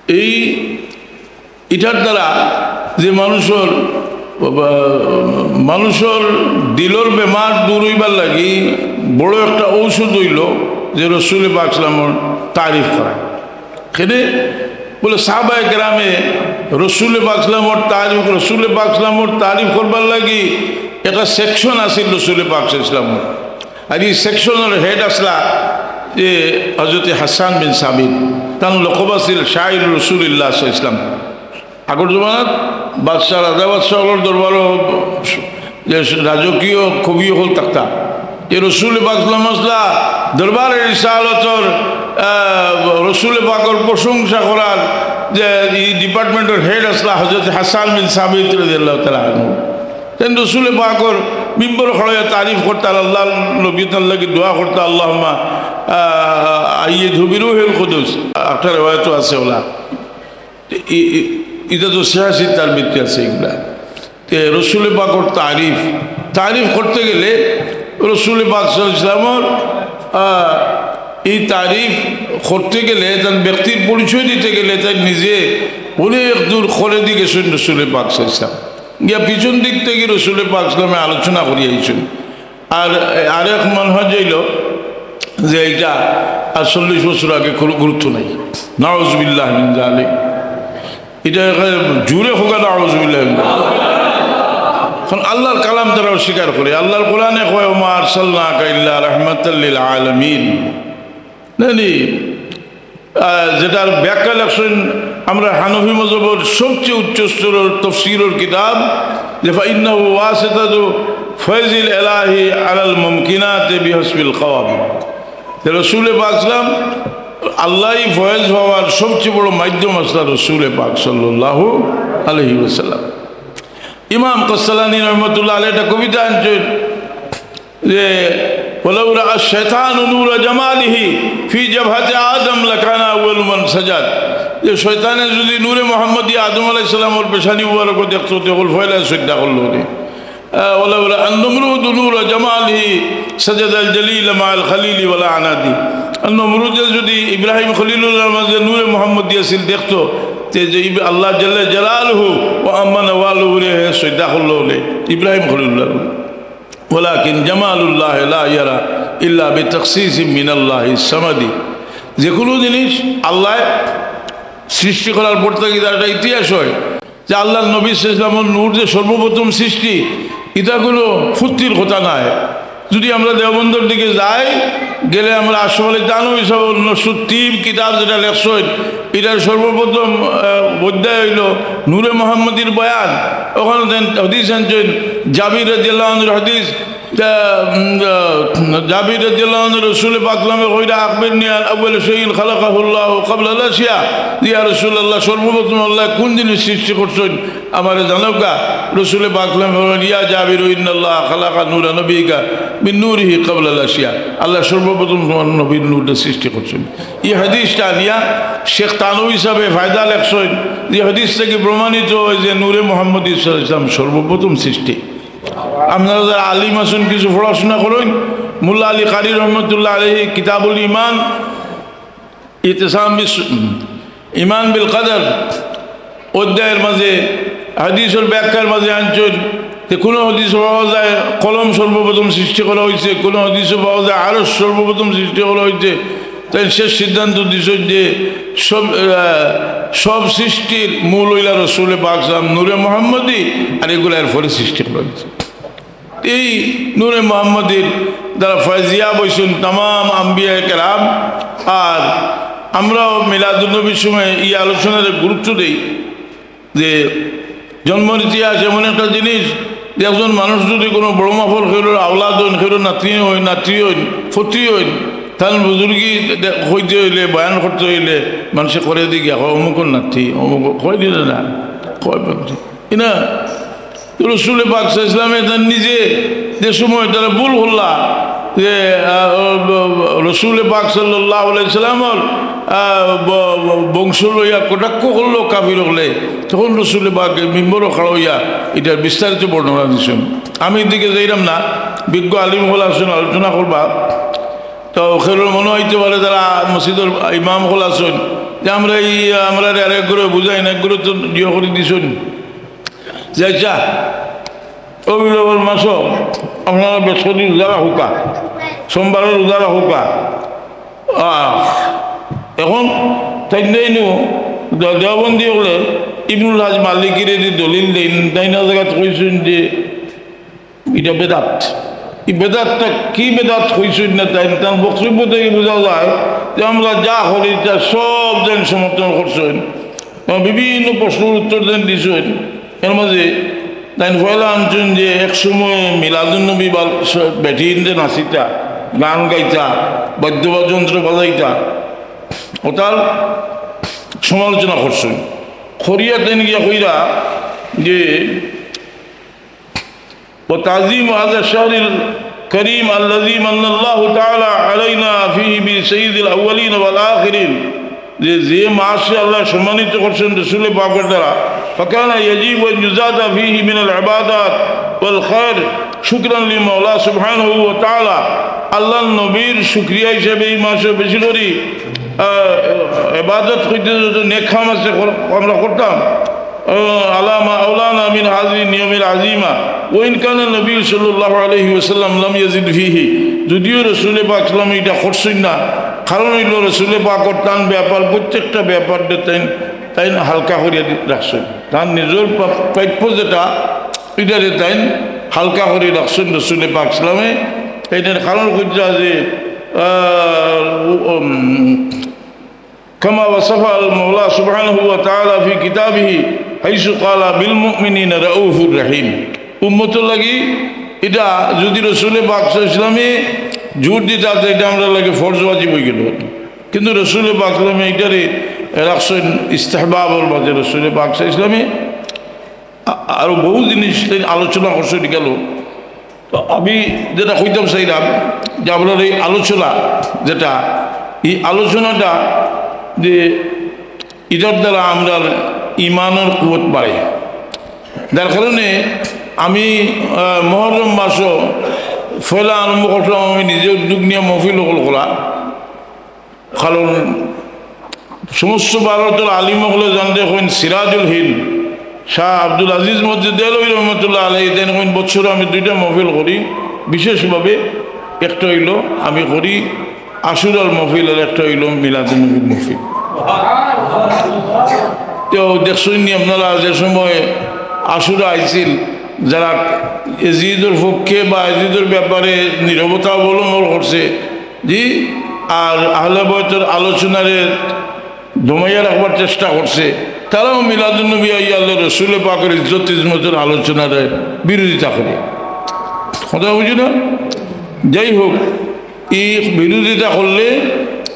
এই, এটার দ্বারা যে মানুষর, বা, মানুষর দিলর বেমার দূর হইবার লাগি বড় একটা ঔষধ হইল যে রসুল পাক সাল্লামর তারিফ করা। কেনে বলে সাহাবায়ে কেরামে রসুল পাক সাল্লামর তারিফ, রসুল পাক সাল্লামর তারিফ করবার লাগি একটা সেকশন আছিল রসুল পাক সাল্লামর। আর এই সেকশনর হেড আসলা যে হযরতে হাসান বিন সাবিত, তান লকব আছিল শাইর রাসূলুল্লাহ সাল্লাল্লাহু আলাইহি ওয়াসাল্লাম। আগর জমানাত বাদশাহ, রাজা বাদশাহ অকলর দরবারো যে রাজকীয় কবি অকল থাকতা, যে রসুল পাক সাল্লাল্লাহু আলাইহি ওয়াসাল্লাম দরবারে রিসালতর, আহ, রসুল পাকর প্রশংসা করার যে ই ডিপার্টমেন্টর হেড আসলা হযরত হাসান বিন সাবিত রাদিয়াল্লাহু তাআলা আনহু। তাইন রসুল পাকর মিম্বর খাড়াইয়া তারিফ করতা, আল্লাহর নবী তান লাগি দোয়া করতা, আল্লাহুম্মা, আহ, আইয়িদহু বিরূহিল কুদুস। একটা রেওয়ায়ত আছে ওলা। ই-, ই-, ইটা তো সিয়াসি তার ভিতরে আছে এগুলা। তে রসুল পাকর তারিফ, তারিফ করতে গেলে রসুল পাক সাল্লাল্লাহু আলাইহি ওয়াসাল্লামর, আহ, এই তারিফ করতে গেলে, তার ব্যক্তির পরিচয় দিতে গেলে তাই নিজে অনেক দূর খরেদি গেছইন রসুল পাক সাল্লাল্লাহু আলাইহি ওয়াসাল্লাম। গিয়া পিছন দিক থাকি রসুল পাক সাল্লাল্লাহু আলাইহি ওয়াসাল্লামে আলোচনা করিয়া আইছইন। আর আরেক মানহাজ অইল যে ইটা আর চল্লিশ বছর আগে কোনো গুরুত্ব নাই। নাউজুবিল্লাহ মিন জালিক। ইটা একেবারে জোরে কউক্কা, নাউজুবিল্লাহ মিন জালিক। কারণ আল্লাহর কালাম তারা অস্বীকার করে। আল্লাহর কোরআনে কয়, "ওমা আরসালনাকা ইল্লা রাহমাতাল লিল আলামিন।" নানি, আহ, যেটার ব্যাখ্যা লেখছইন আমরা হানফি মজহবর সবচেয়ে উচ্চ স্তরর তফসিরর কিতাব, যে ফাইন্নাহু ওয়াসিতাতু ফয়জিল ইলাহি আলাল মুমকিনাতি বিহাসবিল কাওয়াবিন। যে রসুল পাক সাল্লাম আল্লাহ ফয়েজ হওয়ার সবচেয়ে বড় মাধ্যম আসলা রসুল পাক সাল্লাল্লাহু আলাইহি ওয়াসাল্লাম। ইমাম কাসসালানী রহমতুল্লাহ আলাইহি একটা কবিতা আনছইন যে, "ওয়ালাউ রাআ শাইতানু নূরা জামালিহি ফি জাবহাতি আদম লাকানা আউয়ালু মান সাজাদ।" যে শয়তানে যদি নূরে মোহাম্মদী আদম আলাইহিস সালামর পেশানি মুবারক দেখতো, তে অকল ফয়লা সজদা করলো রে। আহ, "ওয়ালাউ রাআ আন-নামরুদু নূরা জামালিহি সাজাদাল জালিলা মাআল খালিলি ওয়ালা আনাদি।" আর নমরুদে যদি ইব্রাহিম খলিলুল্লাহর মাঝে নূরে মোহাম্মদী আছিল দেখতো, তে যে ইব-, আল্লাহ জাল্লা জালালুহু ওয়া আম্মা নাওয়ালুহুরে হে সজদা করলো রে, ইব্রাহিম খলিলুল্লাহ। ওয়ালাকিন জামালুল্লাহ লা ইয়ারা ইল্লা বিতাখসিসিম মিনাল্লাহি সামাদি। যে কোনো জিনিস আল্লাহ সৃষ্টি করার পর থাকি তার একটা ইতিহাস হয় যে আল্লাহর নবী সাল্লাল্লাহু আলাইহি ওয়াসাল্লামর নূর যে সর্বপ্রথম সৃষ্টি, ইটা কোনো ফুর্তির কথা নায়। যদি আমরা দেওবন্দর দিকে যাই, গেলে আমরা আশরাফ আলী থানভী সাহেব নসরুত তিব কিতাব যেটা লেখছইন, ইটার সর্বপ্রথম, আহ, অধ্যায় অইল নূরে মোহাম্মদীর বয়ান। ওখানো তাইন হাদিস আনছইন, জাবির রাদিয়াল্লাহু আনহুর হাদিস, তা, উম, আহ, জাবির রাদিয়াল্লাহু আনহু রসুল পাক সাল্লামে কইরা, "আখবিরনি আন আউয়ালি শাইইন খালাকাহুল্লাহু ক্বাবলা আল আশিয়া।" ইয়া রাসূলুল্লাহ, সর্বপ্রথম আল্লাহ কোন জিনিস সৃষ্টি করছইন, আমারে জানাউক্কা। রসুল পাক সাল্লামে ফরমাইন, "ইয়া জাবিরু ইন্নাল্লাহা খালাকা নূরা নাবিয়িকা মিন নূরিহি ক্বাবলা আল আশিয়া।" আল্লাহ সর্বপ্রথম তোমার নবীর নূরটা সৃষ্টি করছইন। এই হাদিসটা আনিয়া শেখ থানভী সাহেবে ফায়দা লেখছইন, যে হাদিস থাকি প্রমাণিত হয় যে নূরে মোহাম্মদী সাল্লাল্লাহু আলাইহি ওয়াসাল্লাম সর্বপ্রথম সৃষ্টি। আপনারা যারা আলিম আছইন, কিছু পড়াশোনা করইন, মোল্লা আলী কারি রহমতুল্লাহ আলাইহি কিতাবুল ঈমান, ইতিসাম বিস-, ঈমান বিল কদর অধ্যায়র মাঝে, হাদিসর ব্যাখ্যার মাঝে আনছইন যে কোনো হাদিসো পাওয়া যায় কলম সর্বপ্রথম সৃষ্টি করা হইছে, কোনো হাদিসো পাওয়া যায় আরশ সর্বপ্রথম সৃষ্টি করা হইছে। তাইন শেষ সিদ্ধান্ত দিছইন যে সব, আহ, সব সৃষ্টির মূল অইলা রসুল পাক সাল্লাম, নূরে মোহাম্মদী, আর এগুলা এরপরে সৃষ্টি করা হইছে। এই নূরে মোহাম্মদীর দ্বারা ফয়েজিয়াব অইছইন তামাম আম্বিয়ায়ে কেরাম। আর আমরাও মিলাদুন নবীর সময় এই আলোচনারে গুরুত্ব দেই যে জন্মর ইতিহাস এমন একটা জিনিস যে একজন মানুষ যদি কোনো বড় মাপর কেউর আওলাদ অইন, কেউর নাতনি অইন, নাতি অইন, ফতি অইন, তান বুজুর্গি দে-, কইতে অইলে, বয়ান করতে অইলে, মানষে করে দি গিয়া কয়, "অমুকর নাতি, অমুক", কয় দিলে না, কয় বলতে। ইনা তো রসুল পাক সাল্লাল্লাহু আলাইহি ওয়াসাল্লামে তান নিজে যে সময় তারা ভুল করলা, যে, আহ, রসুল পাক সাল্লাল্লাহু আলাইহি ওয়াসাল্লামর, আহ, ব-, ব-, বংশ লইয়া কটাক্ষ করলো কাফির অকলে, তখন রসুল পাক মিম্বরো খাড়া অইয়া ইটার বিস্তারিত বর্ণনা দিছইন। আমি এদিকে যাইরাম না, বিজ্ঞ আলিম অকল আছইন, আলোচনা করবা। তো কেউর মনো অইতে পারে যারা মসজিদর ইমাম অকল আছইন যে আমরা এই, আমরা আর এক ঘরে বুঝাই না, এক ঘরে তো ইয়ে করি দিছইন। যে আচ্ছা, অবিলবর মাসো আপনারা বৃহস্পতি রোজা রাখউক্কা, সোমবারর রোজা রাখউক্কা। আহ, এখন তাইন দেইনু দে-, দেওবন্দি অকলে ইবনুল হাজ মালিকিরে দি দলিল দেইন, তাইন জাগাত কইছইন যে ইটা বেদাত। বেদাতটা কি বেদাত কইছইন না তাইন, তান বক্তব্য থাকি বুঝা যায় যে আমরা যা করি তা সব যেন সমর্থন করছইন এবং বিভিন্ন প্রশ্নর উত্তর যেন দিছইন। এর মাঝে তাইন পয়লা আনছইন যে এক সময় মিলাদুন্নবী বাল-, স-, বেটিনতে নাচিতা, গান গাইতা, বাদ্যযন্ত্র বাজাইতা, ওটার সমালোচনা করছইন। করিয়া তাইন গিয়া কইরা যে وتعظيم هذا الشهر الكريم الذي من الله تعالى علينا فيه بسيد الأولين والآخرين, যে, যে মাসে আল্লাহ সম্মানিত করছেন রসুল পাকের দ্বারা, فكان يجب أن يزاد فيه من العبادات والخير شكرا للمولى سبحانه وتعالى. আল্লাহর নবীর শুকরিয়া হিসেবে এই মাসে বেশি করি, আহ, ইবাদত করতে যত নেক কাম আছে কর-, আমরা করতাম। আহ, على ما أولانا من هذه النعم العظيمة وإن كان النبي صلى الله عليه وسلم لم يزد فيه. যদিও রসুল পাক সাল্লাম এটা করছইন না, কারণ হইল রসুল পাকর তান ব্যাপার, প্রত্যেকটা ব্যাপার তাইন, তাইন হালকা করিয়া দি-, রাখছইন। তান নিজর প্রা-, প্রাপ্য যেটা, এটারে তাইন হালকা করি রাখছইন রসুল পাক সাল্লামে। এটার কারণ হচ্ছে যে, আহ, উম, كما وصف المولى سبحانه وتعالى في كتابه حيث قال بالمؤمنين رؤوف رحيم. উম্মতর লাগি এটা যদি রসুল পাক সাল্লাল্লাহু আলাইহি ওয়াসাল্লামে জোর দিতা, তো এটা আমরার লাগি ফরজ ওয়াজিব হয়ে গেল। কিন্তু রসুল পাক সাল্লাল্লাহু আলাইহি ওয়াসাল্লামে এটারে রাখছইন ইস্তেহবাবর মাঝে। রসুল পাক সাল্লাল্লাহু আলাইহি ওয়াসাল্লামে আ-, আরো বহু জিনিস তাইন আলোচনা করছইন গেল। তো আমি যেটা কইতাম চাইলাম যে আপনার এই আলোচনা যেটা, এই আলোচনাটা যে এটার দ্বারা আমরার ইমানের কুয়াত বাড়ে, যার কারণে আমি, আহ, মহরম মাসও পয়লা আরম্ভ করছিলাম আমি নিজে উদ্যোগ নিয়ে মহফিল হকল করা। কারণ সমস্ত ভারতর আলিম হকলে জানতে কইন সিরাজুল হিন্দ শাহ আব্দুল আজিজ মসজিদ দেহলভী রহমতুল্লাহ আলাইহি, তাইন কইন বছরে আমি দুইটা মহফিল করি, বিশেষভাবে একটা হইল আমি করি আশুরার মহফিল আর একটা হইল মিলাদুন্নবীর মহফিল। তো দেখছইন নি আপনারা যে সময় আশুরা আইছিল, যারা এজিদর পক্ষে বা এজিদর ব্যাপারে নীরবতা অবলম্বন করছে, জি, আর আহলে বয়তর আলোচনারে দমাইয়া রাখবার চেষ্টা করছে, তারাও মিলাদুন্নবী আইয়া আল্লাহ রসুল পাকের ইজ্জত ইজমতের আলোচনার বিরোধিতা করে। কথা বুঝি না? যাই হোক, এই বিরোধিতা করলে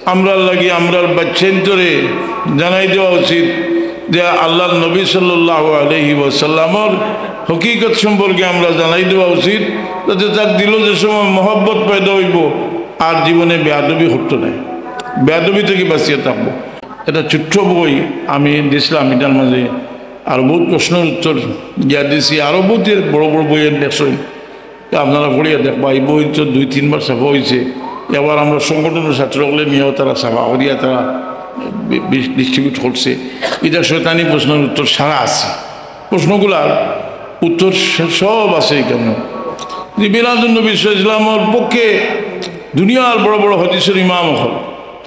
আমরার লাগি আমরার বাচ্চাইন্তরে জানাই দেওয়া উচিত যে আল্লাহর নবী সাল্লাল্লাহু আলাইহি ওয়াসাল্লামর হকিকত সম্পর্কে আমরা জানাই দেওয়া উচিত, যাতে তার দিলো যে সময় মহব্বত পয়দা হইব, আর জীবনে বেয়াদবি করতো নাই, বেয়াদবি থেকে বাঁচিয়া থাকবো। এটা ছোট্ট বই আমি দিছিলাম, এটার মাঝে আর বহুত প্রশ্নর উত্তর দিয়া দিছি, আরো বহুত এর বড় বড় বই এর লেখছইন, আপনারা পড়িয়া দেখবা। এই বই তো দুই তিনবার ছাপা হইছে। এবার আমরা সংগঠনের ছাত্র হকলে নিয়েও তারা ছাপা করিয়া তারা বি-, বি-, ডিস্ট্রিবিউট করছে। এটা শয়তানি প্রশ্নর উত্তর সারা আছে, প্রশ্নগুলার উত্তর স-, সব আছে এখানে। যে মিলাদুন্নবী সাল্লাল্লাহু আলাইহি ওয়াসাল্লামর পক্ষে দুনিয়ার বড় বড় হাদিসের ইমাম হকল,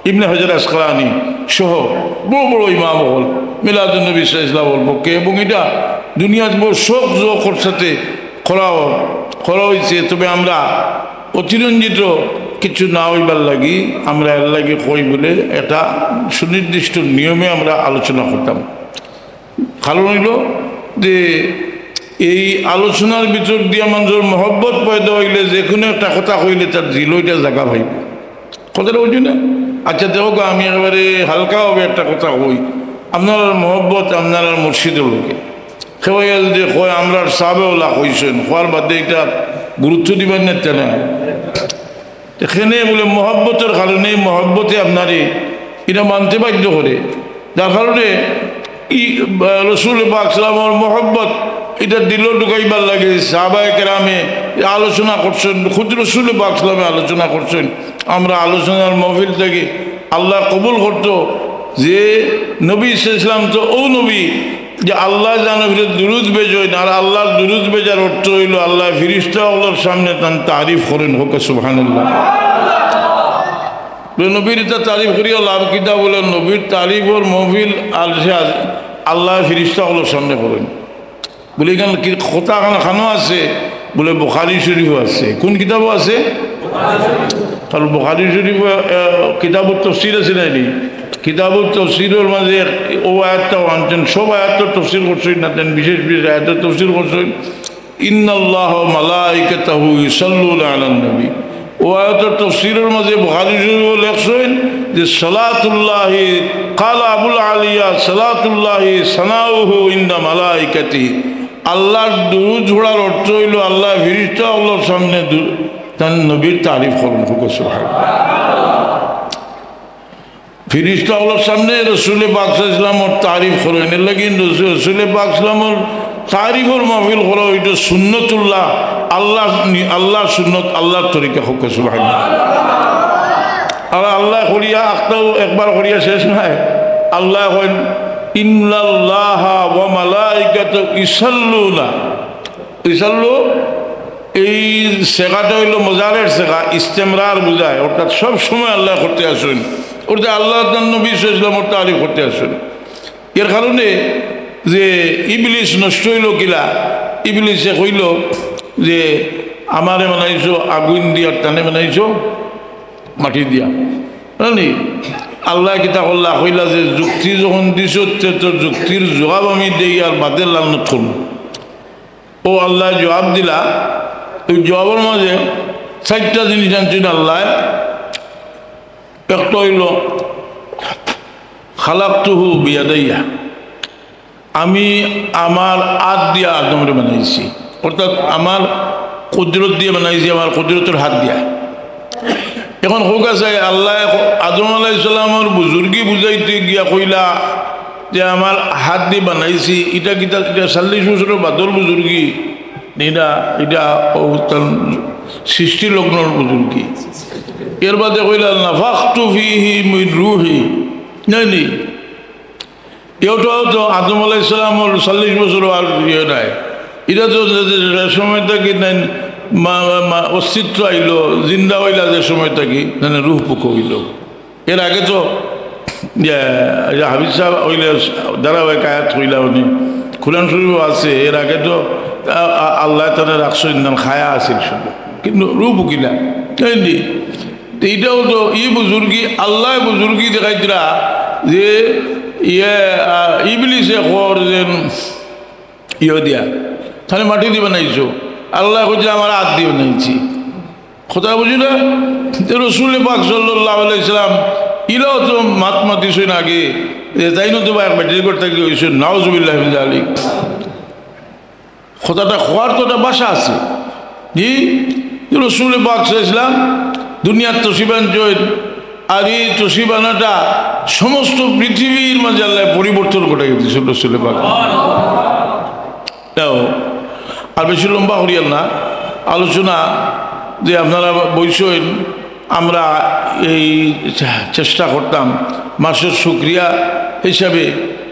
ইবনে হাজার আসকালানি সহ বড় বড় ইমাম হকল মিলাদুন্নবী সাল্লাল্লাহু আলাইহি ওয়াসাল্লামর পক্ষে, এবং এটা দুনিয়ার বড় শখ জোকর সাথে করা হ-, করা হইছে। তবে আমরা অতিরঞ্জিত কিছু না হইবার লাগি আমরা এর লাগি কই বলে একটা সুনির্দিষ্ট নিয়মে আমরা আলোচনা করতাম। কারণ হইল যে এই আলোচনার ভিতর দিয়া মানুষের মহব্বত পয়দা হইলে যে কোনো একটা কথা কইলে তার দিল এটা জায়গা পাইব। কথাটা বুঝি না? আচ্ছা, দেখো গো, আমি একেবারে হালকাভাবে একটা কথা কই, আপনার মহব্বত, আপনার মুর্শিদর লোকে কেউ যদি কয়, "আমরার সাবেওলা কইছেন", কওয়ার বাদে এটা গুরুত্ব দিবেন না, তে না? এখানে বলে মহব্বতের কারণে, মহব্বতে আপনারে এটা মানতে বাধ্য করে, যার কারণে ই, আহ, রসুল পাক সাল্লামর মহব্বত এটা দিল ঢুকাইবার লাগে। সাহাবায়ে কেরামে আলোচনা করছেন, খুদ রসুল পাক সাল্লামে আলোচনা করছেন। আমরা আলোচনার মহফিল থেকে আল্লাহ কবুল করতো যে নবী ইসলাম তো ও নবী যে আল্লাহ জানো ফিরে দুরুদ বেজইন, আর আল্লাহর দুরুদ বেজার অর্থ হইল আল্লাহ ফিরিস্তা হকলর সামনে তান তারিফ করেন। হোক সুবহানাল্লাহ। বলে, "নবীর ইতা তারিফ করিয়া লাভ কিতা?" বলে, "নবীর তারিফর মহফিল আর সে আজ-, আল্লাহ ফিরিস্তা হকলর সামনে করেন।" বলে, "এখানে কি কথা এখানে খানো আছে?" বুলে বুখারী শরীফো আছে। কুন কিতাবো আছে? কারণ বুখারী শরীফো, আহ, কিতাবুত তফসির আছে না নি? কিতাবুত তফসিরর মাঝে অউ আয়াতটাও আনছইন, সব আয়াতর তফসির করছইন না, তেন বিশেষ বিশেষ আয়াতর তফসির করছইন। ইন্নাল্লাহা ওয়া মালাইকাতাহু ইউসাল্লুনা আলান নবী। অউ আয়াতর তফসিরর মাঝে বুখারী শরীফো লেখছইন যে সালাতুল্লাহি, ক্বালা আবুল আলিয়া, সালাতুল্লাহি সানাউহু ইনদা মালাইকাতিহি। আল্লাহর দুরূদ পড়ার অর্থ অইলো আল্লায় ফিরিস্তা অকলর সামনে দু-, তান নবীর তারিফ করইন। কউক্কা সুবহানাল্লাহ। ফিরিস্তা অকলর সামনে রসুলে পাক সাল্লাল্লাহু আলাইহি ওয়াসাল্লামর তারিফ করইন। এরলাগি রসু-, রসুলে পাক সাল্লাল্লাহু আলাইহি ওয়াসাল্লামর তারিফর মাহফিল করা অইতো সুন্নতুল্লাহ, আল্লাহর নি-, আল্লাহর সুন্নত, আল্লাহর তরিকা। কউক্কা সুবহানাল্লাহ। আর আল্লায় করিয়া, আখতাও একবার করিয়া শেষ নায়। আল্লায় কইন, "ইন্নাল্লাহা ওয়া মালাইকাতাহু ইউসাল্লুনা।" ইউসাল্লু, এই সেগাটা অইলো মজারের সেগা, ইস্তেমরার বুঝায়, অর্থাৎ সব সময় আল্লায় করতে আছইন, অর্থাৎ আল্লায় তান নবী সাল্লাল্লাহু আলাইহি ওয়াসাল্লামর তারিফ করতে আছইন। এর কারণে যে ইবলিস নষ্ট অইলো কিলা, ইবলিসে কইলো যে, "আমারে বানাইছো আগুইন দিয়া, তানে বানাইছো মাটি দিয়া।" জানি আল্লায় কিতা করলা, কইলা যে, "যুক্তি যখন দিছো, তে তো যুক্তির জবাব আমি দেই, আর বাদে লানত করমু।" অউ আল্লায় জবাব দিলা, অউ জবাবর মাঝে চাইরটা জিনিস আনছইন আল্লায়। একটা অইলো, "খালাকতুহু বিয়াদাইয়া", আমি আমার আত দিয়া আদমরে বানাইছি, অর্থাৎ আমার কুদরত দিয়া বানাইছি, আমার কুদরতর হাত দিয়া। এখন কউক্কা চাই, আল্লায় আদম আলাইহিস সালামর বুজুর্গি বুঝাইতে গিয়া কইলা যে, "আমার হাত দি বানাইছি", ইটা কিতা, ইটা চল্লিশ বছরর বাদর বুজুর্গি নি না, ইটা অউ তান সৃষ্টি লগ্নর বুজুর্গি। এর বাদে কইলা, "নাফাখতু ফিহি মিন রুহি", নায় নি? ইটাও তো আদম আলাইহিস সালামর চল্লিশ বছর আর ইয়ে নাই। ইটা তো যে, যে, যে সময় থাকি তান মা-, মা-, অস্তিত্ব আইলো, জিন্দা অইলা যে সময় থাকি, তান রুহ ফুক অইলো। এর আগে তো, ইয়ে, ইয়ে হাফিজ সাব অইলে ধারাবাহিক আয়াত কইলা উনি, কোরআন শরীফো আছে, এর আগে তো আ-, আ-, আল্লায় তানে রাখছইন, তান খায়া আছিল শুধু, কিন্তু রুহ ফুকিলা, তাই নি? তো ইটাও তো ই বুজুর্গি, আল্লায় বুজুর্গি দেখাইতরা যে ইয়ে, আহ, ইবলিসে কর যেন ইয়ে দিয়া, তানে মাটি দি বানাইছো, আল্লায় কইছে, "আমার আত দি বানাইছি।" কথা বুঝি না? তো রসুলে পাক সাল্লাল্লাহু আলাইহি ওয়াসাল্লাম ইলাও তো মাত মাতিছইন আগে, যে তাইন তো বা এক বেটির ঘর থাকি অইছইন, নাউজুবিল্লাহি মিন যালিক। কথাটা কওয়ার তো একটা ভাষা আছে। জি, রসুলে পাক সাল্লাল্লাহু আলাইহি ওয়াসাল্লাম দুনিয়াত তশরিফ আনছইন, আর এই তশরিফ আনাটা সমস্ত পৃথিবীর মাঝে আল্লায় পরিবর্তন ঘটাই দিছইন রসুলে পাক। তাও আর বেশি লম্বা করিয়ার না আলোচনা, যে আপনারা বইছইন, আমরা এই চে-, চেষ্টা করতাম মাসর শুকরিয়া হিসাবে।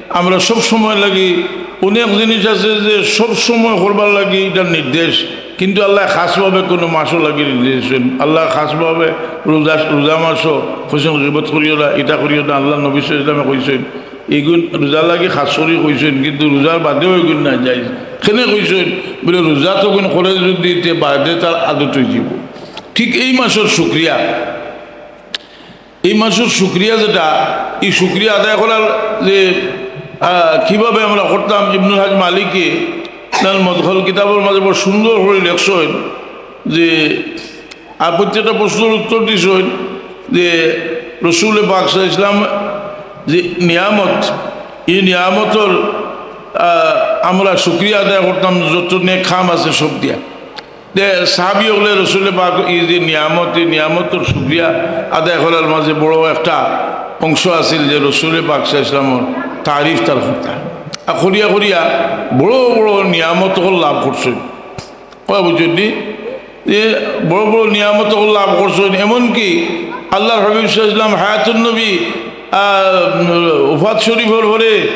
আমরা সব সময় লাগি, অনেক জিনিস আছে যে সব সময় করবার লাগি ইটার নির্দেশ, কিন্তু আল্লায় খাসভাবে কুনু মাসও লাগি নির্দেশ দিছইন। আল্লায় খাসভাবে রোজা, রোজা মাসও কইছইন, "গীবত করিও না, ইটা করিও না।" আল্লাহর নবী সাল্লাল্লাহু আলাইহি ওয়াসাল্লামে কইছইন, ইগুন রোজা লাগি খাস করি কইছইন, কিন্তু রোজার বাদেও ইগুন নাজায়েজ। কেনে কইছইন? বুলে, রোজা তো কুন করে যদি তে বাদে তার আদত অইযিবো। ঠিক এই মাসর শুকরিয়া, এই মাসর শুকরিয়া যেটা, এই শুকরিয়া আদায় করার যে, আহ, কিভাবে আমরা করতাম, ইবনুল হাজ মালিকে তার মদখল কিতাবর মাঝে বড় সুন্দর করি লেখছইন যে, আর প্রত্যেকটা প্রশ্নর উত্তর দিছইন যে রসুল পাক সাল্লাল্লাহু আলাইহি ওয়াসাল্লাম যে নিয়ামত, এই নিয়ামতর, আহ, আমরা শুকরিয়া আদায় করতাম যত নেক কাম আছে সব দিয়া। তে সাহাবী অকলে রসুল পাক এই যে নিয়ামত, এই নিয়ামতর শুকরিয়া আদায় করার মাঝে বড় একটা অংশ আছিল যে রসুল পাক সাল্লাল্লাহু আলাইহি ওয়াসাল্লামর তারিফ তারা করতা। আর করিয়া করিয়া বড় বড় নিয়ামত অকল লাভ করছইন। কথা বুঝছইন নি? যে বড় বড় নিয়ামত অকল লাভ করছইন, এমনকি আল্লাহর হাবিব সাল্লাল্লাহু আলাইহি ওয়াসাল্লাম হায়াতুন নবী, আহ, ওফাত শরীফর পরে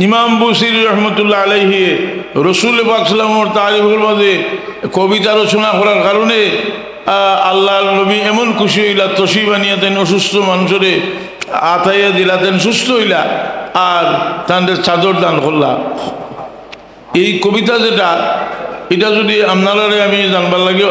ইমাম বুসিরি রহমতুল্লাহ আলাইহি রসুল পাক সাল্লামর তারিফর মাঝে কবিতা রচনা করার কারণে, আহ, আল্লাহর নবী এমন খুশি অইলা, তশরিফ আনিয়া তাইন অসুস্থ মানুষরে আতাইয়া দিলা, তাইন সুস্থ অইলা, আর তানরে চাদর দান করলা। এই কবিতা যেটা, ইটা যুদি আপনারারে আমি জানবার লাগি,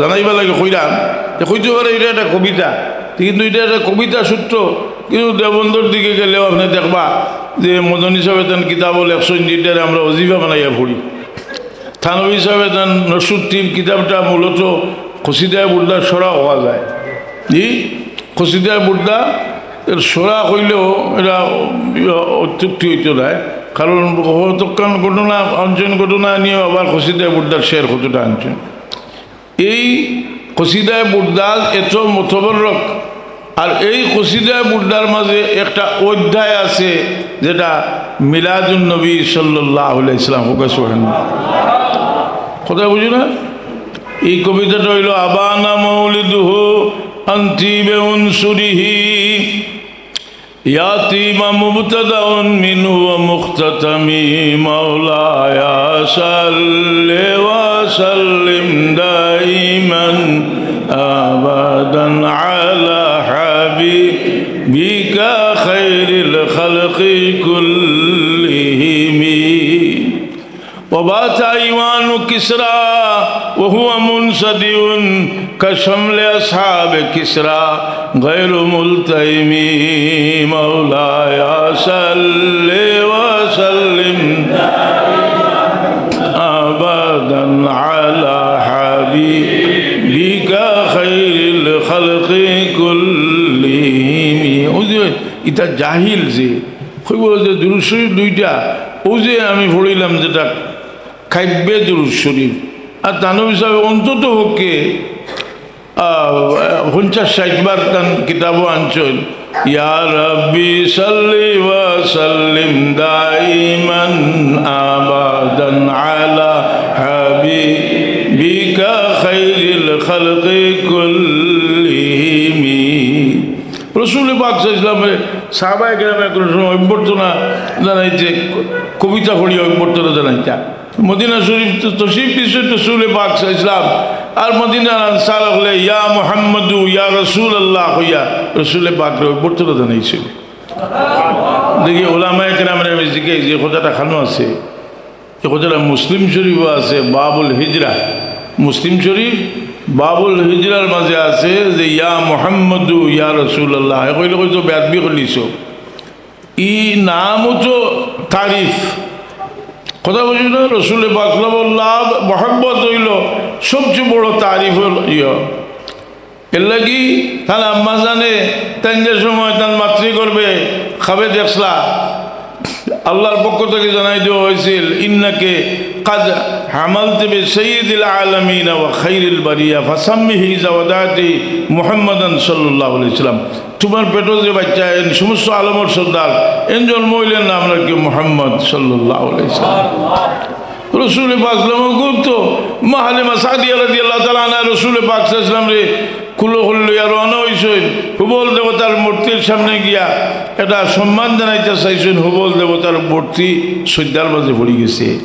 জানাইবার লাগি কইরাম, যে কইতে পারে ইটা একটা কবিতা, কিন্তু ইটা একটা কবিতা সূত্র। কিন্তু দেওবন্দর দিকে গেলেও আপনে দেখবা যে মদনী সাবে তান কিতাবও লেখছইন, যেটারে আমরা ওজিফা বানাইয়া পড়ি। থানভী সাবে তান নসরুদ্দিন কিতাবটা মূলত কসিদায়ে বুর্দার সরা কওয়া যায়। জি, কসিদায়ে বুর্দা এর সরা কইলেও ইটা অত্যুক্তি অইতো নায়, কারণ কতখান ঘটনা, আনছইন ঘটনা নিয়া আবার কসিদায়ে বুর্দার শের কতটা আনছইন। এই কসিদায়ে বুর্দা এত মুতবাররক, আর এই কসিদায়ে বুর্দার মাঝে একটা অধ্যায় আছে যেটা মিলাদুন নবী সাল্লাল্লাহু আলাইহি ওয়াসাল্লাম। কউক্কা সুবহানাল্লাহ। কথা বুঝো না? এই কবিতাটা অইলো: أبان مولده عن طيب عنصره، يا طيب مبتدأ منه ومختتم. مولاي صل وسلم دائما أبدا على حبيبك خير الخلق كلهم. وبات أيوان كسرى وهو منصدئ كشمل أصحاب كسرى غير ملتئم. مولاي صل وسلم أبدا على حبيبك خير الخلق كلهم. ওই যে ইটা জাহিল যে কইবো যে দুরূদ শরীফ দুইটা, ওই যে আমি পড়িলাম যেটা কাব্যে দুরূদ শরীফ, আর থানভী সাবে অন্তত পক্ষে, আহ, পঞ্চাশ ষাইট বার তান কিতাবও আনছইন। يا رب صل وسلم دائما أبدا على حبيبك خير الخلق كلهم. রসুল পাক সাল্লাল্লাহু আলাইহি ওয়াসাল্লামরে সাহাবায়ে কেরামে কোনো সময় অভ্যর্থনা জানাইতে, কবিতা পড়িয়া অভ্যর্থনা জানাইতা। মদিনা শরীফ তো তশরিফ নিছইন রসুল পাক সাল্লাল্লাহু আলাইহি ওয়াসাল্লাম, আর মদিনার আনসার অকলে ইয়া মুহাম্মদু, ইয়া রাসূলুল্লাহ কইয়া রসুল পাকরে অভ্যর্থনা জানাইছইন। দেখি, ওলামায়ে কেরামরে আমি জিগাই যে কথাটা খানো আছে, এই কথাটা মুসলিম শরীফও আছে, বাবুল হিজরা। মুসলিম শরীফ বাবুল হিজরার মাঝে আছে যে ইয়া মুহাম্মদু ইয়া রাসূলুল্লাহ। এ কইলে কইতো বেয়াদবি করলিছো। ই নামও তো তারিফ। কথা বুঝি না? রসুল পাক সাল্লাল্লাহু আলাইহি ওয়াসাল্লাম মহব্বত অইলো সবচেয়ে বড় তারিফ অইলো ইয়া। এর লাগি তান আম্মা জানে তাইন যে সময় তান মাতৃগর্ভে খাবে দেখছলা, আল্লাহর পক্ষ থাকি জানাই দেওয়া অইছিল, "ইন্নাকা কাদ হামালতি বিসাইয়্যিদিল আলামিন ওয়া খাইরিল বারিয়া ফাসাম্মিহি ইযা ওয়াদাতি মুহাম্মাদান সাল্লাল্লাহু আলাইহি ওয়াসাল্লাম।" তুমার পেটো যে বাইচ্চা, এন সমস্ত আলমর সর্দার, এন জন্ম অইলে নাম রাখিও মুহাম্মদ সাল্লাল্লাহু আলাইহি ওয়াসাল্লাম। রসুল পাক সাল্লাল্লাহু আলাইহি ওয়াসাল্লাম তো মা হালিমা সাদিয়া রাদিয়াল্লাহু তাআলা আনহা রসুল পাক সাল্লাল্লাহু আলাইহি ওয়াসাল্লামরে কুলো করি লইয়া রওনা অইছইন। হুবল দেবতার মূর্তির সামনে গিয়া একটা সম্মান জানাইতা চাইছইন, হুবল দেবতার মূর্তি সইজদার মাঝে পড়ি গেছে।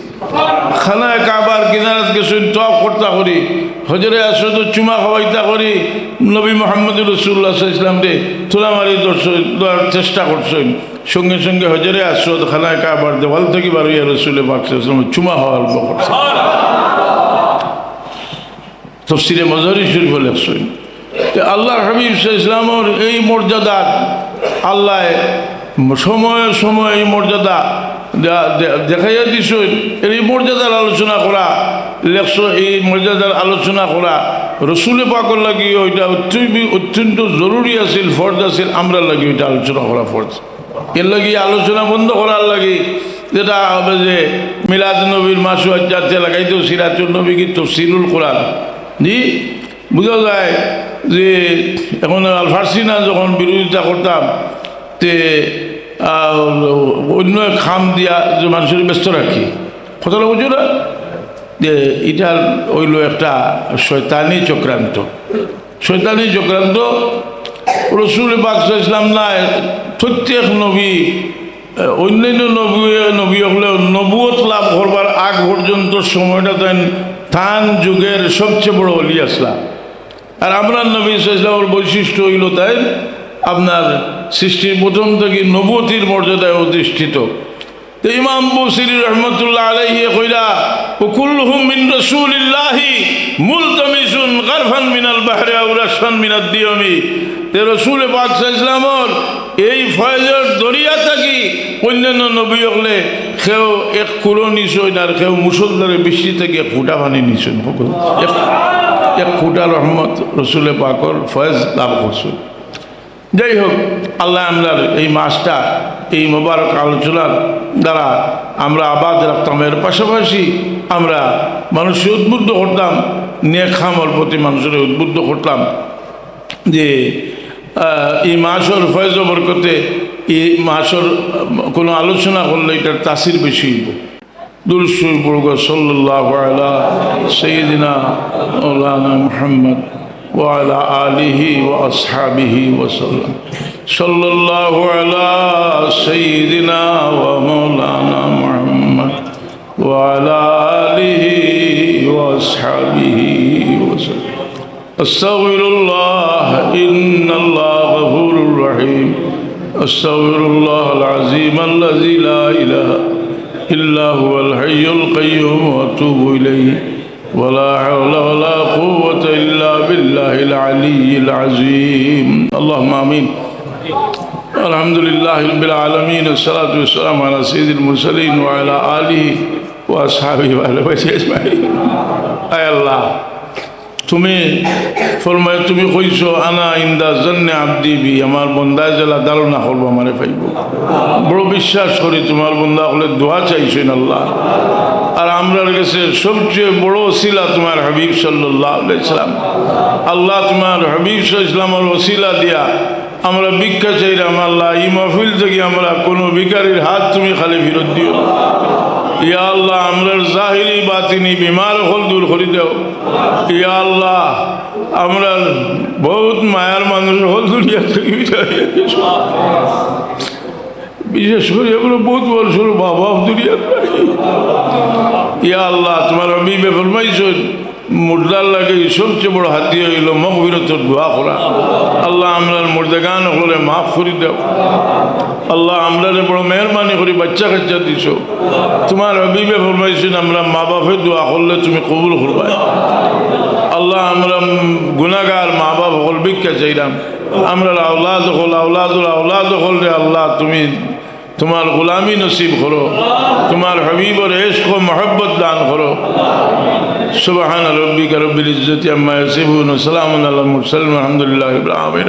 খানায়ে কাবার কিনারাত গেছইন, তওয়াফ করতা করি, হজরে আসওয়াদো চুমা খাওয়াইতা করি, নবী মুহাম্মদুর রাসূলুল্লাহ সাল্লাল্লাহু আলাইহি ওয়াসাল্লামরে তুলা মারি ধরছইন, ধরার চেষ্টা করছইন। সঙ্গে সঙ্গে হজরে আসওয়াদ খানায়ে কাবার দেওয়াল থাকি বার অইয়া রসুল পাক সাল্লাল্লাহু আলাইহি ওয়াসাল্লাম চুমা খাওয়া আরম্ভ করছে। তফসিরে মজহরি শরীফো লেখছইন। তে আল্লাহর হাবিব সাল্লাল্লাহু আলাইহি ওয়াসাল্লামর এই মর্যাদা আল্লায় সময়ে সময়ে এই মর্যাদা দে-, দে-, দেখাইয়া দিছইন। এর এই মর্যাদার আলোচনা করা, লেখছ, এই মর্যাদার আলোচনা করা রসুল পাকর লাগি ওইটা অত্যন্ত, অত্যন্ত জরুরি আছিল, ফরজ আছিল, আমরার লাগি ওইটা আলোচনা করা ফরজ। এর লাগি আলোচনা বন্ধ করার লাগি যেটা হবে যে মিলাদ নবীর মাসু আজ্জাতে লাগাইতো সিরাতুল নবী কি তফসিরুল কোরআন। জি, বুঝা যায় যে এখন আল ফার্সি না যখন বিরোধিতা করতাম, তে, আহ, অন্য এক খাম দিয়া যে মানুষরে ব্যস্ত রাখি, কথাটা বুঝো না? যে ইটা অইলো একটা শয়তানি চক্রান্ত, শয়তানি চক্রান্ত। রসুল পাক সাল্লাল্লাহু আলাইহি ওয়াসাল্লাম নায়, প্রত্যেক নবী অন্যান্য নবী, নবী অকলে নবুয়ত লাভ করবার আগ পর্যন্ত সময়টা তান, তান যুগের সবচেয়ে বড় অলি আছলা। আর আমরার নবী সাল্লাল্লাহু আলাইহি ওয়াসাল্লামর বৈশিষ্ট্য অইলো তাইন আপনার সৃষ্টির প্রথম থাকি নবুয়তির মর্যাদায় অধিষ্ঠিত। তে ইমাম বুসিরি রহমতুল্লাহ আলাইহি কইরা, "ওয়া কুল্লুহুম মিন রাসূলিল্লাহি মুলতামিসুন গারফান মিনাল বাহরি আও রাশফান মিনাদ দিয়মি।" তে রসুল পাক সাল্লাল্লাহু আলাইহি ওয়াসাল্লামর এই ফয়েজর দরিয়া থাকি অন্যান্য নবী অকলে কেউ এক কুলো নিছইন, আর কেউ মুষলধারে বৃষ্টি থাকি এক ফুটা পানি নিছইন। এক, এক ফুটা রহমত রসুল পাকর ফয়েজ লাভ করছইন। যাই হোক, আল্লাহ আমরার এই মাসটা, এই মোবারক আলোচনার দ্বারা আমরা আবাদ রাখতাম। এর পাশাপাশি আমরা মানুষকে উদ্বুদ্ধ করতাম, নেক কামর প্রতি মানুষরে উদ্বুদ্ধ করতাম যে, আহ, এই মাসর ফয়েজ বরকতে, এই মাসর, আহ, কোনো আলোচনা করলে এটার তাসির বেশি অইবো। দুরূদ শরীফ পড়ুক্কা, সাল্লাল্লাহু আলা সাইয়্যিদিনা মাওলানা মুহাম্মদ ওয়া আলা আলিহি ওয়া আসহাবিহি ওয়া সাল্লাম। সাল্লাল্লাহু আলা সাইয়্যিদিনা ওয়া মাওলানা মুহাম্মদ ওয়া আলা আলিহি ওয়া আসহাবিহি ওয়া সাল্লাম। أستغفر الله، إن الله غفور رحيم. أستغفر الله العظيم الذي لا إله إلا هو الحي القيوم وأتوب إليه. ولا حول ولا قوة إلا بالله العلي العظيم. اللهم آمين. الحمد لله رب العالمين، والصلاة والسلام على سيد المرسلين وعلى آله وأصحابه وأهل بيته أجمعين. আয় আল্লাহ, তুমি ফরমায়, তুমি কইছো, "আনা ইনদা জান্নে আবদি বি", আমার বন্দায় যেলা ধারণা করবো আমারে পাইবো। বড় বিশ্বাস করি তোমার বন্দা অকলে দোয়া চাইছইন আল্লাহ। আর আমরার গেছে সবচেয়ে বড় ওসিলা তোমার হাবিব সাল্লাল্লাহু আলাইহি সাল্লাম। আল্লাহ, তোমার হাবিব সাল্লাল্লাহু আলাইহি সাল্লামর ওসিলা দিয়া আমরা ভিক্ষা চাইরাম আল্লাহ, এই মাহফিল থাকি আমরা কোনো ভিখারির হাত তুমি খালি ফিরত দিও না। ইয়া আল্লাহ, আমরার জাহিরি বাতিনি বিমার অকল দূর করি দেও। ইয়া আল্লাহ, আমরার বহুত মায়ার মানুষ অকল দুনিয়া থাকি বিদায় নিয়া গেছে। বিশেষ করি আমরা বহুত মানুষর বাবা দুনিয়াত নাই। ইয়া আল্লাহ, তোমার হাবিবে ফরমাইছইন, মুর্দার লাগি সবচেয়ে বড় হাদিয়া অইলো মাগফিরাতর দোয়া করা। আল্লাহ, আমরার মুর্দেগান অকলরে মাফ করি দেও। আল্লাহ, আমরারে বড় মেহেরবানি করি বাচ্চা কাচ্চা দিছো। তোমার হাবিবে ফরমাইছইন, আমরা মা বাপে দোয়া করলে তুমি কবুল করবায়। আল্লাহ, আমরা গুনাগার মা বাপ অকল ভিক্ষা চাইরাম। আমরার আওলাদ অকল, আওলাদর আওলাদ অকলরে আল্লাহ, তুমি তোমার গোলামি নসিব করো, তোমার হাবিবর ইশক ও মহব্বত দান করো। سبحان ربك رب العزة عما يصفون، وسلام على المرسلين، والحمد لله رب العالمين.